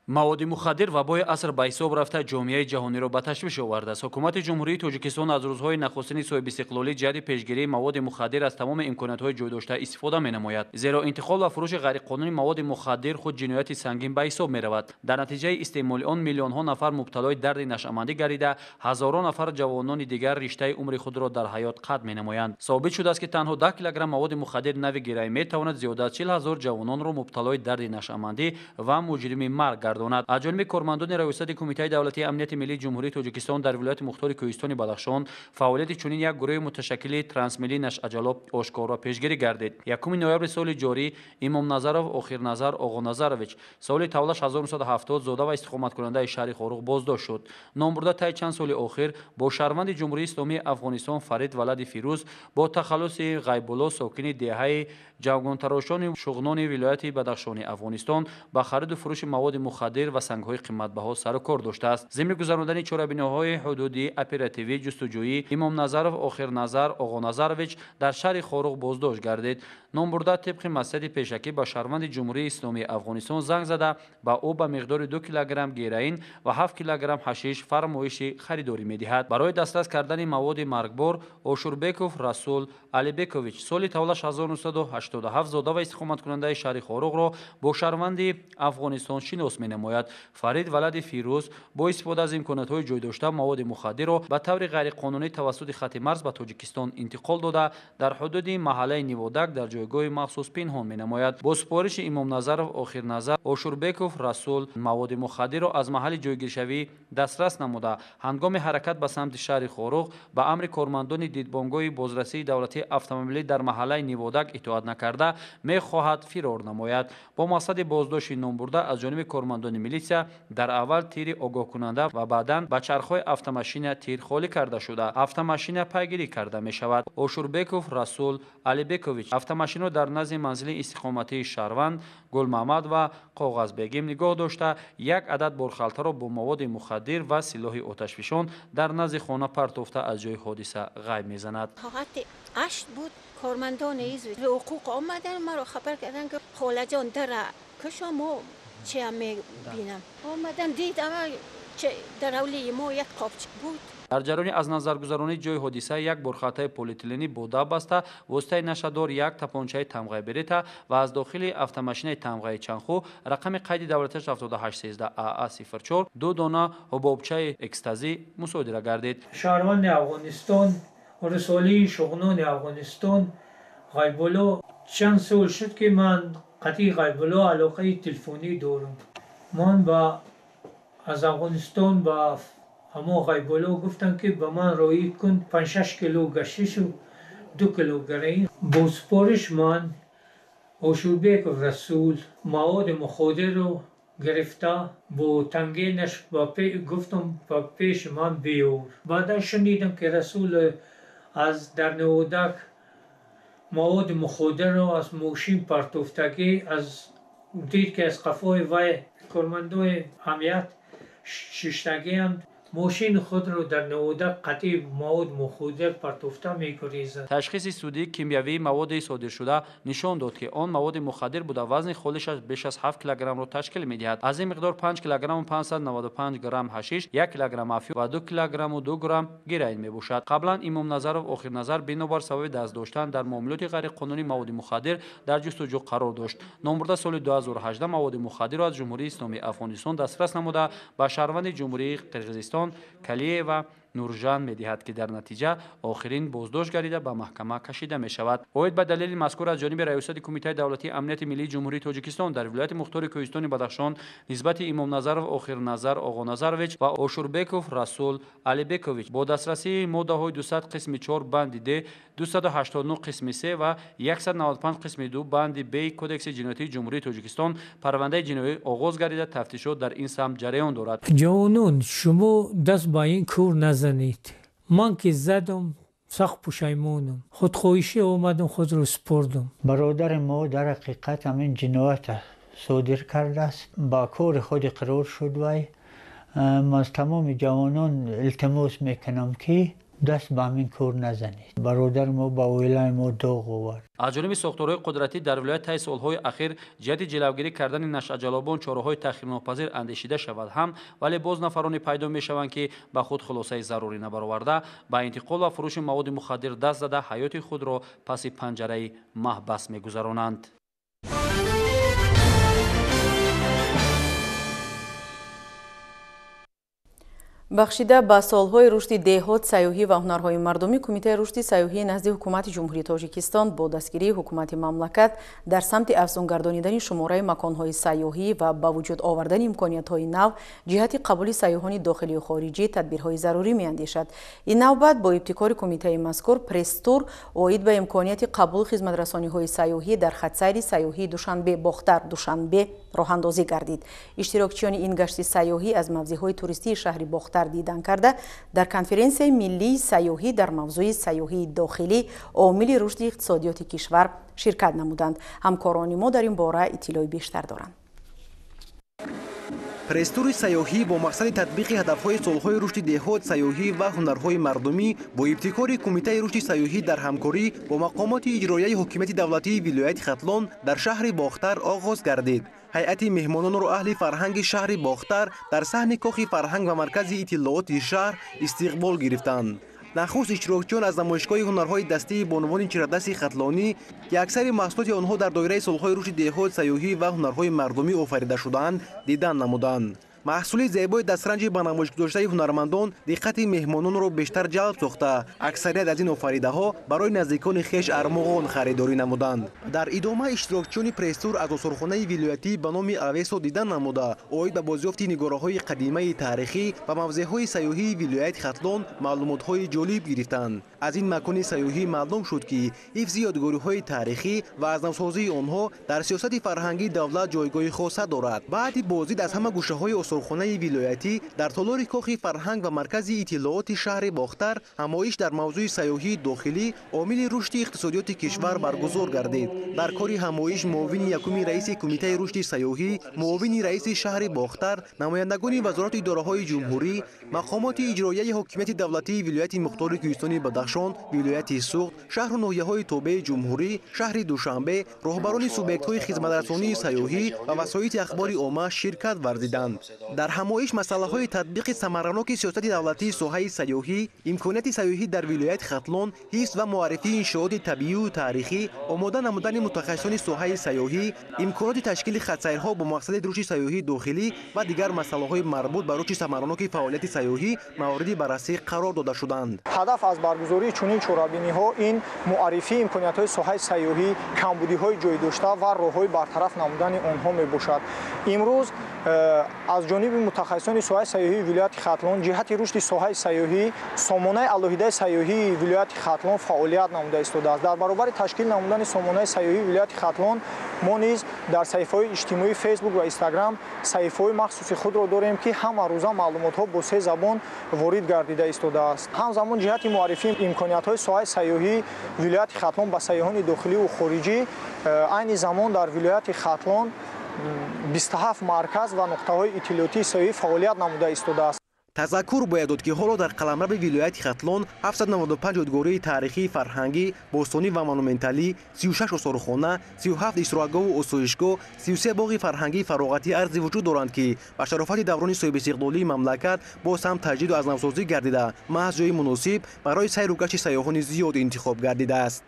Маводи мухаддир вабои аср ба ҳисоб рафта, ҷомеаи ҷаҳониро ба ташвиш овардааст. Ҳукумати Ҷумҳурии Тоҷикистон аз рӯзҳои нахустини соҳибистиқлолӣ ҷиҳати пешгирии маводи мухаддир аз тамоми имкониятҳои ҷойдошта истифода менамояд. Зеро интиқол ва фурӯши ғайриқонунии маводи мухаддир худ ҷинояти сангин ба ҳисоб меравад. Дар натиҷаи истеъмоли он миллионҳо нафар мубталои дарди нашъамандӣ гардида, ҳазорон нафар ҷавонони дигар риштаи умри худро дар ҳаёт қатъ менамоянд. Собит шудааст, ки танҳо 10 килограмм маводи мухаддир нави гирай метавонад зиёда аз 40 ҳазор ҷавононро мубталои дарди нашъамандӣ ва муҷрими марг гардонад. Аз ҷониби кормандони Раёсати Кумитаи давлатии амнияти миллии Ҷумҳурии Тоҷикистон дар вилояти мухтори Кӯҳистони Бадахшон фаъолияти чунин як гурӯҳи муташаккили трансмиллии нашъаҷалоб ошкор ва пешгирӣ гардид. 1 ноябри соли ҷорӣ Имомназаров Охирназар Оғоназарович соли таваллудаш 1970 зода ва истиқоматкунандаи шаҳри Хоруғ боздошт шуд. Номбурда таи чанд соли охир бо шаҳрванди Ҷумҳурии Исломии Афғонистон Фарид Валади Фирӯз бо тахаллуси Ғайбулло сокини деҳаи Ҷавгонтарошони Шуғнони вилояти Бадахшони Афғонистон ба хариду фурӯши маводи мухаддир мухаддир ва сангҳои қиматбаҳо сару кор доштааст. Зимни гузарондани чорабиниҳои ҳудудӣ оперативӣ ҷустуҷӯӣ Имомназаров Охирназар Оғоназарович дар шаҳри Хоруғ боздошт гардид. Номбурда тибқи маслиҳати пешакӣ ба шаҳрванди Ҷумҳурии Исломии Афғонистон занг зада ба ӯ ба миқдори 2 килограмм героин ва 7 килограмм ҳашиш фармоиши харидорӣ медиҳад. Барои дастрас кардани маводи маргбор Ошурбеков Расул Алибекович соли таваллудаш 1987 зода ва истиқоматкунандаи шаҳри Хоруғро бо шаҳрванди Афғонистон шинос менамояд. Фарид валади Фирӯз бо истифода аз имкониятҳои ҷойдошта маводи мухаддирро ба таври ғайриқонунӣ тавассути хати марз ба Тоҷикистон интиқол дода, дар ҳудуди маҳаллаи Ниводак дар ҷойгоҳи махсус пинҳон менамояд. Бо супориши Имомназаров Охирназар Ошурбеков Расул маводи мухаддирро аз маҳалли ҷойгиршавӣ дастрас намуда, ҳангоми ҳаракат ба самти шаҳри Хоруғ ба амри кормандони дидбонгоҳи бозрасии давлатии автомобилӣ дар маҳаллаи Ниводак итоат накарда мехоҳад фирор намояд. Бо мақсади боздошти номбурда аз ҷониби кормандони милитсия дар аввал тири огоҳкунанда ва баъдан ба чархҳои автомашина тир холӣ карда шуда, автомашина пайгирӣ карда мешавад. Ошурбеков Расул Алибекович автомашинаро дар назди манзили истиқоматии шаҳрванд Гулмаҳмад ва Коғазбегим нигоҳ дошта, як адад борхалтаро бо маводи мухаддир ва силоҳи оташфишон дар назди хона партофта аз ҷои ҳодиса ғайб мезанад. Соати 8 буд, кормандони ҳизби ҳуқуқ омаданд, маро хабар карданд, ки холаҷон дара кушо, мо чия мебинам. Омадам, дидам, дар ҳавлии мо як қопчик буд. Дар ҷараёни аз назаргузаронии ҷои ҳодиса як борхалтаи полиэтиленӣ бо 10 баста, воситаи нашадор, як тапончаи тамғаи Берета ва аз дохили автомашинаи тамғаи Чанху рақами қайди давлаташ 7813 АА 04 ду дона ҳубобчаи экстазӣ мусодира гардид. Шаҳрванди Афғонистон, рисолаи шуғнони Афғонистон Ғайбулло, чанд сол шуд, ки ман қатъи Ғайбулло алоқаи телефонӣ дорам. Ман аз Афғонистон ба ҳамо Ғайбулло гуфтам, ки ба ман роӣ кун 5-6 кило гашишу 2 кило героин. Бо супориш ман Ошурбеков Расул маводи муходирро гирифта бо тангенаш гуфтам ба пеши ман биёр. Баъдан шунидам, ки Расул аз дар Ниводак маводи муходирро аз мошин партофтагӣ, аз дид, ки аз қафои вай кормандои амният шиштагианд, мошини худро дар Ниводак қатъи мавод муходир партофта мегурезад. Ташхиси судии кимиёвии маводи содиршуда нишон дод, ки он маводи мухаддир буда, вазни холишаш беш аз 7 килограммро ташкил медиҳад. Аз ин миқдор 5 килограмму 595 грамм ҳашиш, 1 килограмм афюн ва 2 килограмму 2 грамм героин мебошад. Қаблан Имомназаров Охирназар бинобар сабаби даст доштан дар муомилоти ғайриқонунии маводи мухаддир дар ҷустуҷӯ қарор дошт. Номбурда соли 2018 маводи мухаддирро аз Ҷумҳурии Исломии Афғонистон дастрас намуда ба шаҳрванди Ҷумҳурии Қирғизистон Калиева Нуржан медиҳад, ки дар натиҷа охирин боздошт гардида ба маҳкама кашида мешавад. Оид ба далели мазкур аз ҷониби Раёсати Кумитаи давлатии амнияти миллии Ҷумҳурии Тоҷикистон дар вилояти мухтори Кӯҳистони Бадахшон нисбати Имомназаров Охирназар Оғоназарович ва Ошурбеков Расул Алибекович бо дастрасии моддаҳои 200 қисми 4 банди Д, 289 қисми 3 ва 195 қисми 2 банди Б Кодекси ҷиноятии Ҷумҳурии Тоҷикистон парвандаи ҷиноӣ оғоз гардида, тафтишот дар ин самт ҷараён дорад. Ҷавонон, шумо даст ба ин кор назанед. Ман ки задам, сахт пушаймонам. Худхоҳишӣ омадам, худро супурдам. Бародари мо дар ҳақиқат ҳамин ҷиноят содир кардааст, ба кори худ иқрор шуд. Вай ман аз тамоми ҷавонон илтимос мекунам, ки даст ба ҳамин кор назанед. Бародари мо ба оилаи мо доғ овард. Аз ҷониби сохторҳои қудратӣ дар вилоят таи солҳои ахир ҷиҳати ҷилавгирӣ кардани нашъаҷалобон чораҳои таъхирнопазир андешида шавад ҳам, вале боз нафароне пайдо мешаванд, ки ба худ хулосаи зарурӣ набароварда, ба интиқол ва фурӯши маводи мухаддир даст зада, ҳаёти худро паси панҷараи маҳбас мегузаронанд. Бахшида ба солҳои рушди деҳот, сайёҳӣ ва ҳунарҳои мардумӣ, Кумитаи рушди сайёҳии назди Ҳукумати Ҷумҳурии Тоҷикистон бо дастгирии ҳукумати мамлакат дар самти афзунгардонидани шумораи маконҳои сайёҳӣ ва ба вуҷуд овардани имкониятҳои нав ҷиҳати қабули сайёҳони дохилию хориҷӣ тадбирҳои зарурӣ меандешад. Ин навбат бо ибтикори кумитаи мазкур пресс-тур оид ба имконияти қабул хизматрасониҳои сайёҳӣ дар хатсайри сайёҳии Душанбе Бохтар Душанбе роҳандозӣ гардид. Иштирокчиёни ин гашти сайёҳӣ аз мавзеъҳои туристии шаҳри Бохтар дидан карда, дар конференсияи миллии сайёҳӣ дар мавзӯи сайёҳии дохилӣ омили рушди иқтисодиёти кишвар ширкат намуданд. Ҳамкорони мо дар ин бора иттилои бештар доранд. Пресс-тури сайёҳӣ бо мақсади татбиқи ҳадафҳои солҳои рушди деҳот, сайёҳӣ ва ҳунарҳои мардумӣ бо ибтикори Кумитаи рушди сайёҳӣ дар ҳамкорӣ бо мақомоти иҷроияи ҳокимияти давлатии вилояти Хатлон дар шаҳри Бохтар оғоз гардид. Ҳайати меҳмононро аҳли фарҳанги шаҳри Бохтар дар саҳни кохи фарҳанг ва маркази иттилооти шаҳр истиқбол гирифтанд. Нахуст иштирокчиён аз намоишгоҳи ҳунарҳои дастии бонувони чирадасти хатлонӣ, ки аксари маҳсулоти онҳо дар доираи солҳои рушди деҳот, сайёҳӣ ва ҳунарҳои мардумӣ офарида шудаанд, дидан намуданд. Маҳсули зебои дастранҷи ба намоиш гузоштаи ҳунармандон диққати меҳмононро бештар ҷалб сохта, аксарият аз ин офаридаҳо барои наздикони хеш армуғон харидорӣ намуданд. Дар идома иштирокчиёни пресс-тур аз осорхонаи вилоятӣ ба номи Авесо дидан намуда, оид ба бозёфти нигораҳои қадимаи таърихӣ ва мавзеъҳои сайёҳии вилояти Хатлон маълумотҳои ҷолиб гирифтанд. Аз ин макони сайёҳӣ маълум шуд, ки ҳифзи ёдгориҳои таърихӣ ва аз навсозии онҳо дар сиёсати фарҳангии давлат ҷойгоҳи хоса дорад. Баъди боздид аз ҳама гӯшаҳои осорхонаи вилоятӣ дар толори кохи фарҳанг ва маркази иттилооти шаҳри Бохтар ҳамоиш дар мавзӯи сайёҳии дохилӣ омили рушди иқтисодиёти кишвар баргузор гардид. Дар кори ҳамоиш муовини якуми раиси Кумитаи рушди сайёҳӣ, муовини раиси шаҳри Бохтар, намояндагони вазорату идораҳои ҷумҳурӣ, мақомоти иҷроияи ҳокимияти давлатии вилояти мухтори кӯҳистони Бадахшон, вилояти Суғд, шаҳру ноҳияҳои тобеи ҷумҳурӣ, шаҳри Душанбе, роҳбарони субъектҳои хизматрасонии сайёҳӣ ва васоити ахбори омма ширкат варзиданд. Дар ҳамоиш масъалаҳои татбиқи самараноки сиёсати давлатии соҳаи сайёҳӣ, имконияти сайёҳӣ дар вилояти Хатлон, ҳифз ва муаррифии иншооти табиию таърихӣ, омода намудани мутахассисони соҳаи сайёҳӣ, имконоти ташкили хатсайрҳо бо мақсади рушди сайёҳии дохилӣ ва дигар масъалаҳои марбут ба рушди самараноки фаъолияти сайёҳӣ мавриди баррасӣ қарор дода шуданд. Ҳадаф аз баргузории чунин чорабиниҳо ин муаррифии имкониятҳои соҳаи сайёҳӣ, камбудиҳои ҷойдошта ва роҳҳои бартараф намудани онҳо мебошад. Имрӯз аз ҷониби мутахассисони соҳаи сайёҳии вилояти Хатлон ҷиҳати рушди соҳаи сайёҳӣ сомонаи алоҳидаи сайёҳии вилояти Хатлон фаъолият намуда истодааст. Дар баробари ташкил намудани сомонаи сайёҳии вилояти Хатлон мо низ дар саҳифаҳои иҷтимоии Фейсбук ва Инстаграм саҳифаҳои махсуси худро дорем, ки ҳама рӯза маълумотҳо бо се забон ворид гардида истодааст. Ҳамзамон ҷиҳати муаррифии имкониятҳои соҳаи сайёҳии вилояти Хатлон ба сайёҳони дохиливу хориҷӣ айни замон дар вилояти Хатлон 27 марказ ва нуқтаҳои иттилоотии сайёҳӣ фаъолият намуда истодааст. Тазаккур бояд дод, ки ҳоло дар қаламрави вилояти Хатлон 795 ёдгории таърихӣ, фарҳангӣ, бостонӣ ва монументалӣ, 36 осорхона, 37 истироҳатгоҳу осоишгоҳ, 33 боғи фарҳангии фароғатӣ арзи вуҷуд доранд, ки ба шарофати даврони соҳибистиқлолии мамлакат боз ҳам таҷдиду аз навсозӣ гардида, маҳз ҷои муносиб барои сайру гашти сайёҳони зиёд интихоб гардидааст.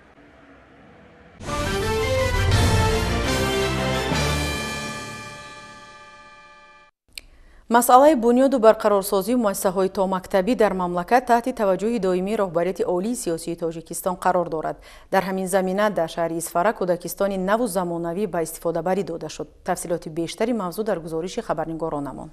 Масъалаи бунёду барқарорсозии муассисаҳои томактабӣ дар мамлакат таҳти таваҷҷӯҳи доимии роҳбарияти олии сиёсии Тоҷикистон қарор дорад. Дар ҳамин замина дар шаҳри Исфара кӯдакистони наву замонавӣ ба истифодабарӣ дода шуд. Тафсилоти бештари мавзӯъ дар гузориши хабарнигоронамон.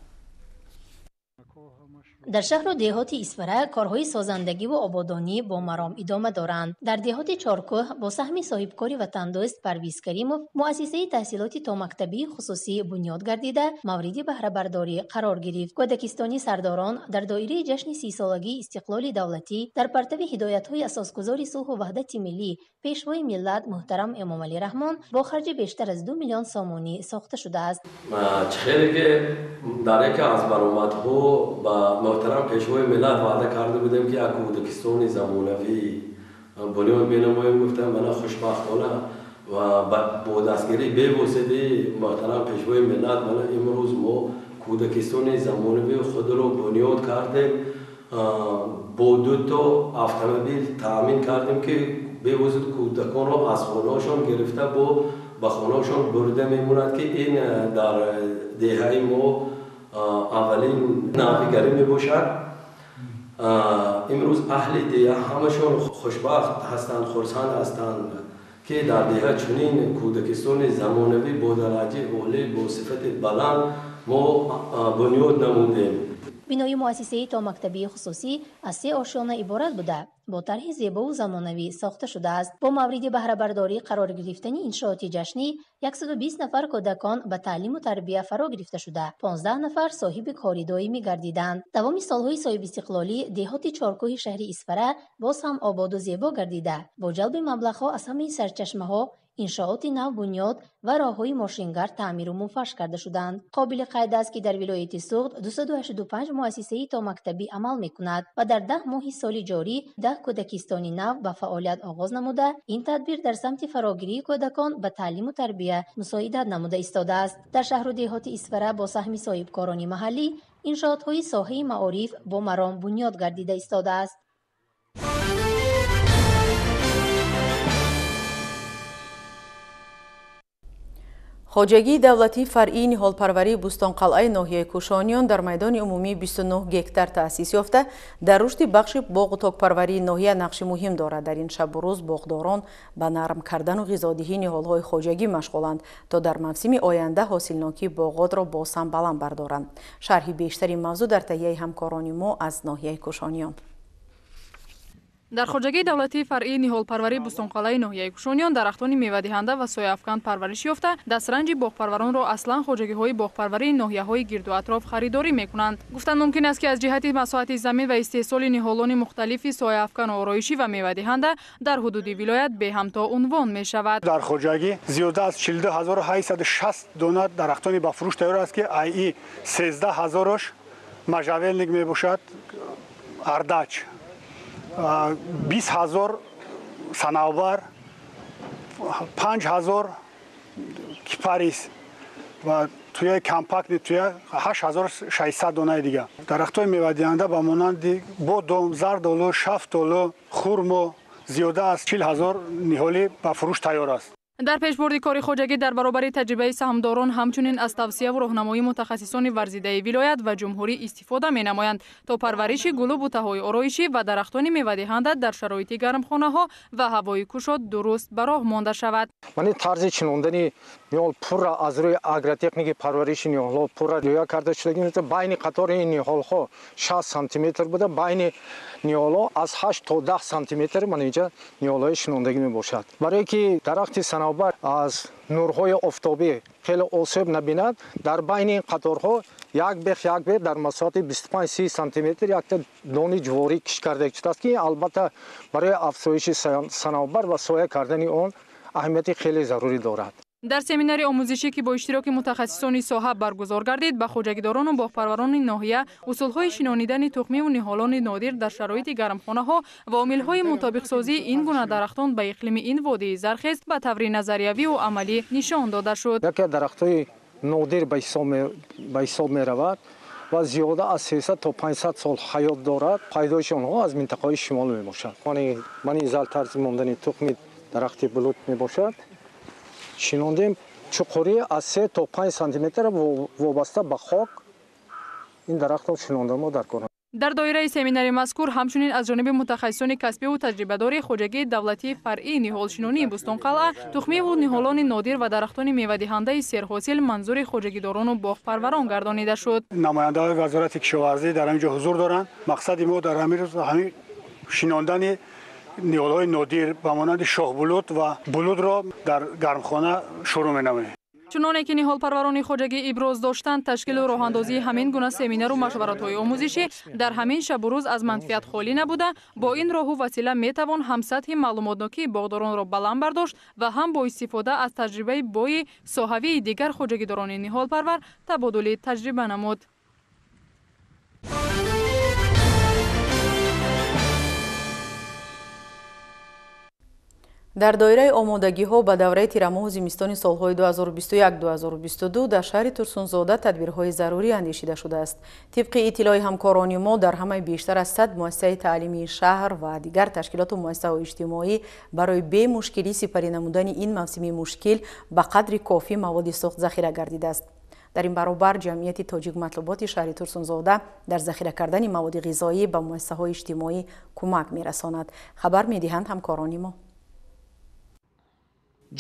Дар шаҳру деҳоти Исфара корҳои созандагиву ободонӣ бо маром идома доранд. Дар деҳоти Чоркӯҳ бо саҳми соҳибкори ватандӯст Парвиз Каримов муассисаи таҳсилоти томактабии хусусӣ бунёд гардида, мавриди баҳрабардорӣ қарор гирифт. Кӯдакистони сардорон дар доираи ҷашни 30-солагии истиқлоли давлатӣ дар партави ҳидоятҳои асосгузори сулҳу ваҳдати миллӣ, пешвои миллат муҳтарам Эмомалӣ Раҳмон бо харҷи бештар аз 2 миллион сомонӣ сохта шудааст. Чӣ хеле ки дар яке аз баромадҳо ба муҳтарам пешвои миллат ваъда карда будем, ки як кӯдакистони замонавӣ бунёд менамоем, гуфтам мана хушбахтона ва бо дастгирии бевоситаи муҳтарам пешвои миллат мана имрӯз мо кӯдакистони замонавии худро бунёд кардем, бо дуто автомобил таъмин кардем, ки бевосита кӯдаконро аз хонаашон гирифта ба хонаашон бурда мемонад, ки ин дар деҳаи мо аввалин навигарӣ мебошад. Имрӯз аҳли деҳа ҳамашон хушбахт ҳастанд, хурсанд ҳастанд, ки дар деҳа чунин кӯдакистони замонавӣ бо дараҷаи олӣ, бо сифати баланд мо бунёд намудем. Бинои муассисаи томактабии хусусӣ аз 3 ошёна иборат буда, Бо тарҳи зебову замонавӣ сохта шудааст. Бо мавриди баҳрабардорӣ қарор гирифтани иншооти ҷашнӣ 120 нафар кӯдакон ба таълиму тарбия фаро гирифта шуда, 15 нафар соҳиби кори доимӣ гардиданд. Давоми солҳои соҳибистиқлолӣ деҳоти Чоркӯҳи шаҳри Исфара боз ҳам ободу зебо гардида, бо ҷалби маблағҳо аз ҳамаи сарчашмаҳо иншооти нав бунёд ва роҳҳои мошингард таъмиру мунфарш карда шуданд. Қобили қайд аст, ки дар вилояти Суғд 285 муассисаи томактабӣ амал мекунад ва дар 10 моҳи соли ҷорӣ 10 кӯдакистони нав ба фаъолият оғоз намуда, ин тадбир дар самти фарогирии кӯдакон ба таълиму тарбия мусоидат намуда истодааст. Дар шаҳру деҳоти Исфара бо саҳми соҳибкорони маҳаллӣ иншоотҳои соҳаи маориф бо маром бунёд гардида истодааст. Хоҷагии давлатии фаръии ниҳолпарварии Бӯстонқалъаи ноҳияи Кӯшониён дар майдони умумии 29 гектар таъсис ёфта, дар рушди бахши боғу токпарварии ноҳия нақши муҳим дорад. Дар ин шабу рӯз боғдорон ба нарм кардану ғизодиҳии ниҳолҳои хоҷагӣ машғуланд, то дар мавсими оянда ҳосилнокии боғотро боз ҳам баланд бардоранд. Шарҳи бештари мавзӯъ дар таҳияи ҳамкорони мо аз ноҳияи Кӯшониён. Дар хоҷагии давлатии фаръии ниҳолпарварии Бӯстонқалъаи ноҳияи Кӯшониён дарахтони мевадиҳанда ва сояафкан парвариш ёфта, дастранҷи боғпарваронро аслан хоҷагиҳои боғпарварии ноҳияҳои гирду атроф харидорӣ мекунанд. Гуфтан мумкин аст, ки аз ҷиҳати масоҳати замин ва истеҳсоли ниҳолони мухталифи сояафкану ороишӣ ва мевадиҳанда дар ҳудуди вилоят беҳамто унвон мешавад. Дар хоҷагӣ зиёда аз 42860 дона дарахтони ба фурӯш тайёр аст, ки айи 13 ҳазораш можжевельник мебошад, ардач 20 ҳазор санавбар, 5 ҳазор кипарис ва туяи компактни туя 8600 донаи дигар. Дарахтҳои мевадиҳанда ба монанди бодом, зардолу, шафтолу, хурмо зиёда аз 40 ҳазор ниҳолӣ ба фурӯш тайёр аст. Дар пешбурди кори хоҷагӣ дар баробари таҷрибаи саҳмдорон ҳамчунин аз тавсияву роҳнамоии мутахассисони варзидаи вилоят ва ҷумҳурӣ истифода менамоянд, то парвариши гулу бутаҳои ороишӣ ва дарахтони мевадиҳанда дар шароити гармхонаҳо ва ҳавои кушод дуруст ба роҳ монда шавад. Ман тарзи чинондани ниҳол пурра аз рӯи агротехники парвариши ниҳолҳо пурра риоя карда шудагӣ. Байни қатори ин ниҳолҳо 60 сантиметр буда, байни ниҳолҳо аз 8 то 10 сантиметр ман инҷа ниҳолҳои шинондагӣ мебошад. Барое ки дарахти санавбар аз нурҳои офтобӣ хеле осеб набинад, дар байни ин қаторҳо як бех як бех дар масоҳати 25-30 сантиметр якта дони ҷуворӣ кишт карда шудааст, ки албатта барои афзоиши санавбар ва соя кардани он аҳамияти хеле зарурӣ дорад. Дар семинари омӯзишӣ, ки бо иштироки мутахассисони соҳа баргузор гардид, ба хоҷагидорону боғпарварони ноҳия усулҳои шинонидани тухмиву ниҳолони нодир дар шароити гармхонаҳо ва омилҳои мутобиқсозии ин гуна дарахтон ба иқлими ин водии зархез ба таври назариявию амалӣ нишон дода шуд. Яке аз дарахтҳои нодир ба ҳисоб меравад ва зиёда аз 300 то 500 сол ҳаёт дорад. Пайдоиши онҳо аз минтақаҳои шимол мебошад. Ман ин зал тарзи мондани тухми дарахти булут мебошад. Шинондем чуқурӣ аз 3 то 5 сантиметр вобаста ба хок ин дарахтро шинондамо дар кор. Дар доираи семинари мазкур ҳамчунин аз ҷониби мутахассисони касбиву таҷрибадори хоҷагии давлатии фаръии ниҳолшинонии Бӯстонқалъа тухмиву ниҳолони нодир ва дарахтони мевадиҳандаи серҳосил манзури хоҷагидорону боғпарварон гардонида шуд. Намояндаҳои вазорати кишоварзӣ дар ҳамин ҷо ҳузур доранд. Мақсади мо дар ҳамин рӯз ҳамин шинондани ниҳолҳои нодир ба монанди шоҳбулут ва булутро дар гармхона шурӯъ менамоем. Чуноне ки ниҳолпарварони хоҷагӣ иброз доштанд, ташкилу роҳандозии ҳамин гуна семинару машваратҳои омӯзишӣ дар ҳамин шабу рӯз аз манфиат холӣ набуда, бо ин роҳу васила метавон ҳам сатҳи маълумотнокии боғдоронро баланд бардошт ва ҳам бо истифода аз таҷрибаи бои соҳавии дигар хоҷагидорони ниҳолпарвар табодули таҷриба намуд. Дар доираи омодагиҳо ба давраи тирамоҳу зимистони солҳои 2021-2022 дар шаҳри Турсунзода тадбирҳои зарурӣ андешида шудааст. Тибқи иттилои ҳамкорони мо, дар ҳамаи бештар аз 100 муассисаи таълимии шаҳр ва дигар ташкилоту муассисаҳои иҷтимоӣ барои бемушкилӣ сипарӣ намудани ин мавсими мушкил ба қадри кофӣ маводи сӯхт захира гардидааст. Дар ин баробар ҷамъияти тоҷикматлуботи шаҳри Турсунзода дар захира кардани маводи ғизоӣ ба муассисаҳои иҷтимоӣ кӯмак мерасонад. Хабар медиҳанд ҳамкорони мо.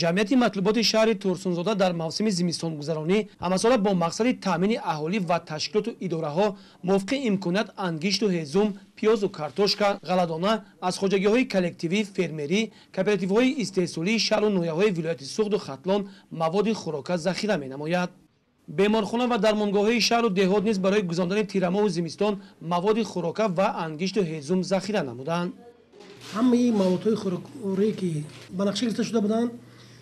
Ҷамъияти матлуботи шаҳри Турсунзода дар мавсими зимистонгузаронӣ ҳамасола бо мақсади таъмини аҳолӣ ва ташкилоту идораҳо мувофиқи имконият ангишту ҳезум, пиёзу картошка, ғалладона аз хоҷагиҳои коллективӣ, фермерӣ, кооперативҳои истеҳсолии шаҳру ноҳияҳои вилояти Суғду Хатлон маводи хӯрока захира менамояд. Беморхона ва дармонгоҳҳои шаҳру деҳот низ барои гузарондани тирамоҳу зимистон маводи хӯрока ва ангишту ҳезум захира намуданд. Ҳамаи маводҳои хӯрокворие ки ба нақша гирифта шуда буданд,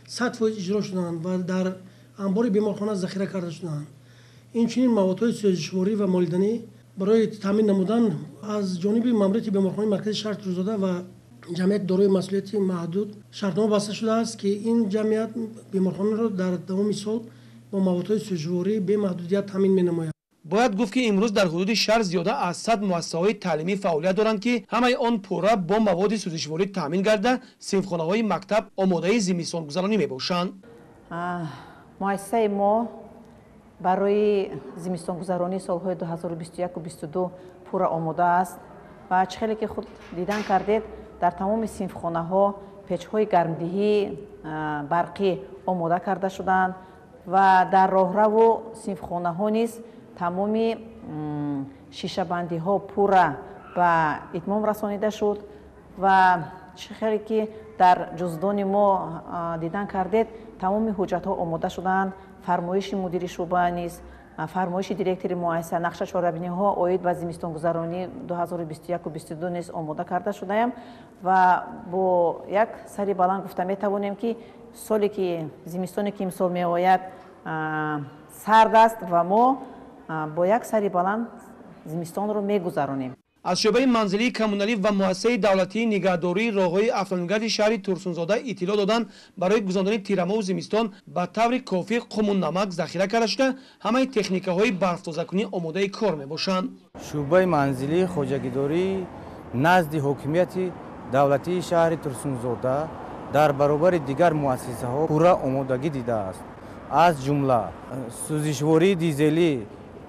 100% иҷро шуданд ва дар анбори беморхона захира карда шуданд. Инчунин маводҳои сӯзишворӣ ва молиданӣ барои таъмин намудан аз ҷониби маъмурияти беморхонаи маркази шаҳри Турсунзода ва ҷамъияти дорои масъулияти маҳдуд шартнома баста шудааст, ки ин ҷамъият беморхонаро дар давоми сол бо маводҳои сӯзишворӣ бемаҳдудият таъмин менамояд. Бояд гуфт, ки имрӯз дар ҳудуди шаҳр зиёда аз 100 муассисаҳои таълимӣ фаъолият доранд, ки ҳамаи он пурра бо маводи сӯзишворӣ таъмин гарда, синфхонаҳои мактаб омодаи зимистонгузаронӣ мебошанд. Муассисаи мо барои зимистонгузаронии солҳои 2021-22 пурра омода аст ва чӣ хеле ки худ дидан кардед, дар тамоми синфхонаҳо печҳои гармдиҳии барқӣ омода карда шуданд ва дар роҳраву синфхонаҳо низ тамоми шишабандиҳо пурра ба итмом расонида шуд ва чӣ хеле ки дар ҷуздони мо дидан кардед, тамоми ҳуҷҷатҳо омода шуданд. Фармоиши мудири шӯъба низ, фармоиши директори муассиса, нақша чорабиниҳо оид ба зимистонгузаронӣ 2021-22 низ омода карда шудаям ва бо як сари баланд гуфта метавонем, ки соле ки зимистоне ки имсол меояд сард аст ва мо бо як сари баланд зимистонро мегузаронем. Аз шӯъбаи манзилии коммуналӣ ва муассисаи давлатии нигаҳдории роҳҳои автомобилгарди шаҳри Турсунзода иттилоъ доданд, барои гузарондани тирамоҳу зимистон ба таври кофӣ қуму намак захира карда шуда, ҳамаи техникаҳои барфтозакунӣ омодаи кор мебошанд. Шӯъбаи манзилии хоҷагидорӣ назди ҳокимияти давлатии шаҳри Турсунзода дар баробари дигар муассисаҳо пурра омодагӣ дидааст. Аз ҷумла сӯзишвории дизелӣ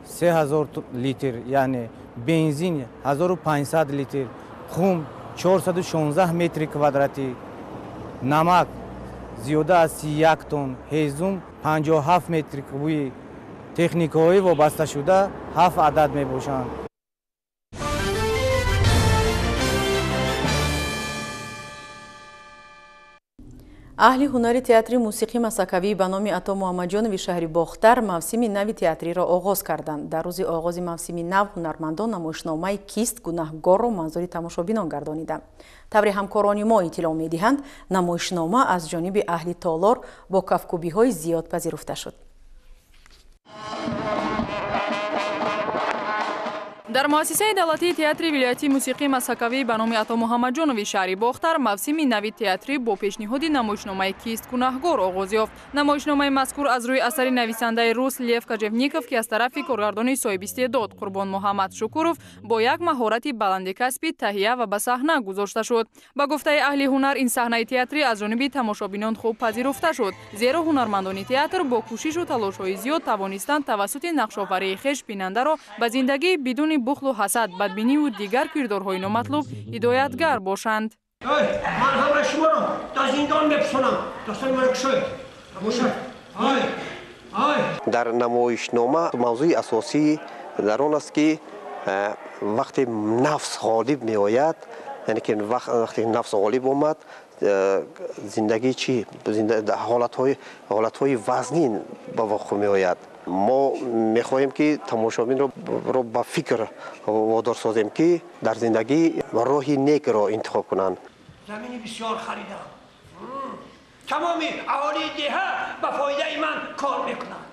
3000 литр, яъне бензин 1500 литр, хум 416 метри квадратӣ, намак зиёда аз 31 тонн, ҳезум 57 метри кубӣ, техникаҳои вобасташуда 7 адад мебошанд. Аҳли ҳунари театри мусиқӣ масакавӣ ба номи Ато Муҳаммадҷонови шаҳри Бохтар мавсими нави театриро оғоз карданд. Дар рӯзи оғози мавсими нав ҳунармандон намоишномаи «Кист гунаҳгорро» манзури тамошобинон гардониданд. Тавре ҳамкорони мо иттилоъ медиҳанд, намоишнома аз ҷониби аҳли толор бо кафкӯбиҳои зиёд пазируфта шуд. Дар муассисаи давлатии театри вилоятии мусиқии масакавӣ ба номи Ато Муҳаммадҷонови шаҳри Бохтар мавсими нави театрӣ бо пешниҳоди намоишномаи «Кист гунаҳгор» оғоз ёфт. Намоишномаи мазкур аз рӯи асари нависандаи рус Лев Кожевников, ки аз тарафи коргардони соҳибистеъдод Қурбон Муҳаммад Шукуров бо як маҳорати баланди касбӣ таҳия ва ба саҳна гузошта шуд. Ба гуфтаи аҳли ҳунар, ин саҳнаи театрӣ аз ҷониби тамошобинон хуб пазируфта шуд, зеро ҳунармандони театр бо кӯшишу талошҳои зиёд тавонистанд тавассути нақшофарии хеш бинандаро ба зиндагии бидуни бухлу ҳасад, бадбиниву дигар кирдорҳои номатлуб ҳидоятгар бошанд. Ман ҳамаи шуморо дар зиндон мепусонам. Достони маро кушоед. Дар намоишнома мавзӯи асосӣ дар он аст, ки вақте нафс ғолиб меояд, яъне ки вақте нафс ғолиб омад, зиндагӣ чӣ ҳолатҳои вазнин ба вуқӯъ меояд. Мо мехоҳем, ки тамошобинро ба фикр водор созем, ки дар зиндагӣ роҳи некро интихоб кунанд. Замини бисёр харидам. Тамоми аҳолии деҳа ба фоидаи ман кор мекунанд.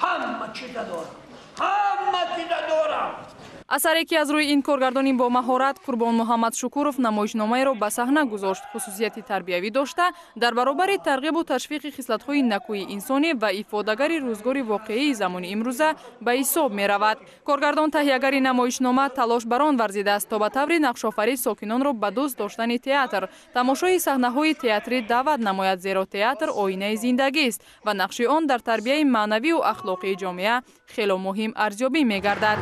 Ҳама чиза дорам, ҳама чиза дорам. Асаре ки аз рӯи ин коргардони бо маҳорат Қурбон Муҳаммад Шукуров намоишномаеро ба саҳна гузошт, хусусияти тарбиявӣ дошта, дар баробари тарғибу ташвиқи хислатҳои накӯи инсонӣ ва ифодагари рӯзгори воқеии замони имрӯза ба ҳисоб меравад. Коргардон таҳиягари намоишнома талош бар он варзидааст, то ба таври нақшофарӣ сокинонро ба дӯст доштани театр, тамошои саҳнаҳои театрӣ даъват намояд, зеро театр оинаи зиндагист ва нақши он дар тарбияи маънавию ахлоқии ҷомеа хело муҳим арзёбӣ мегардад.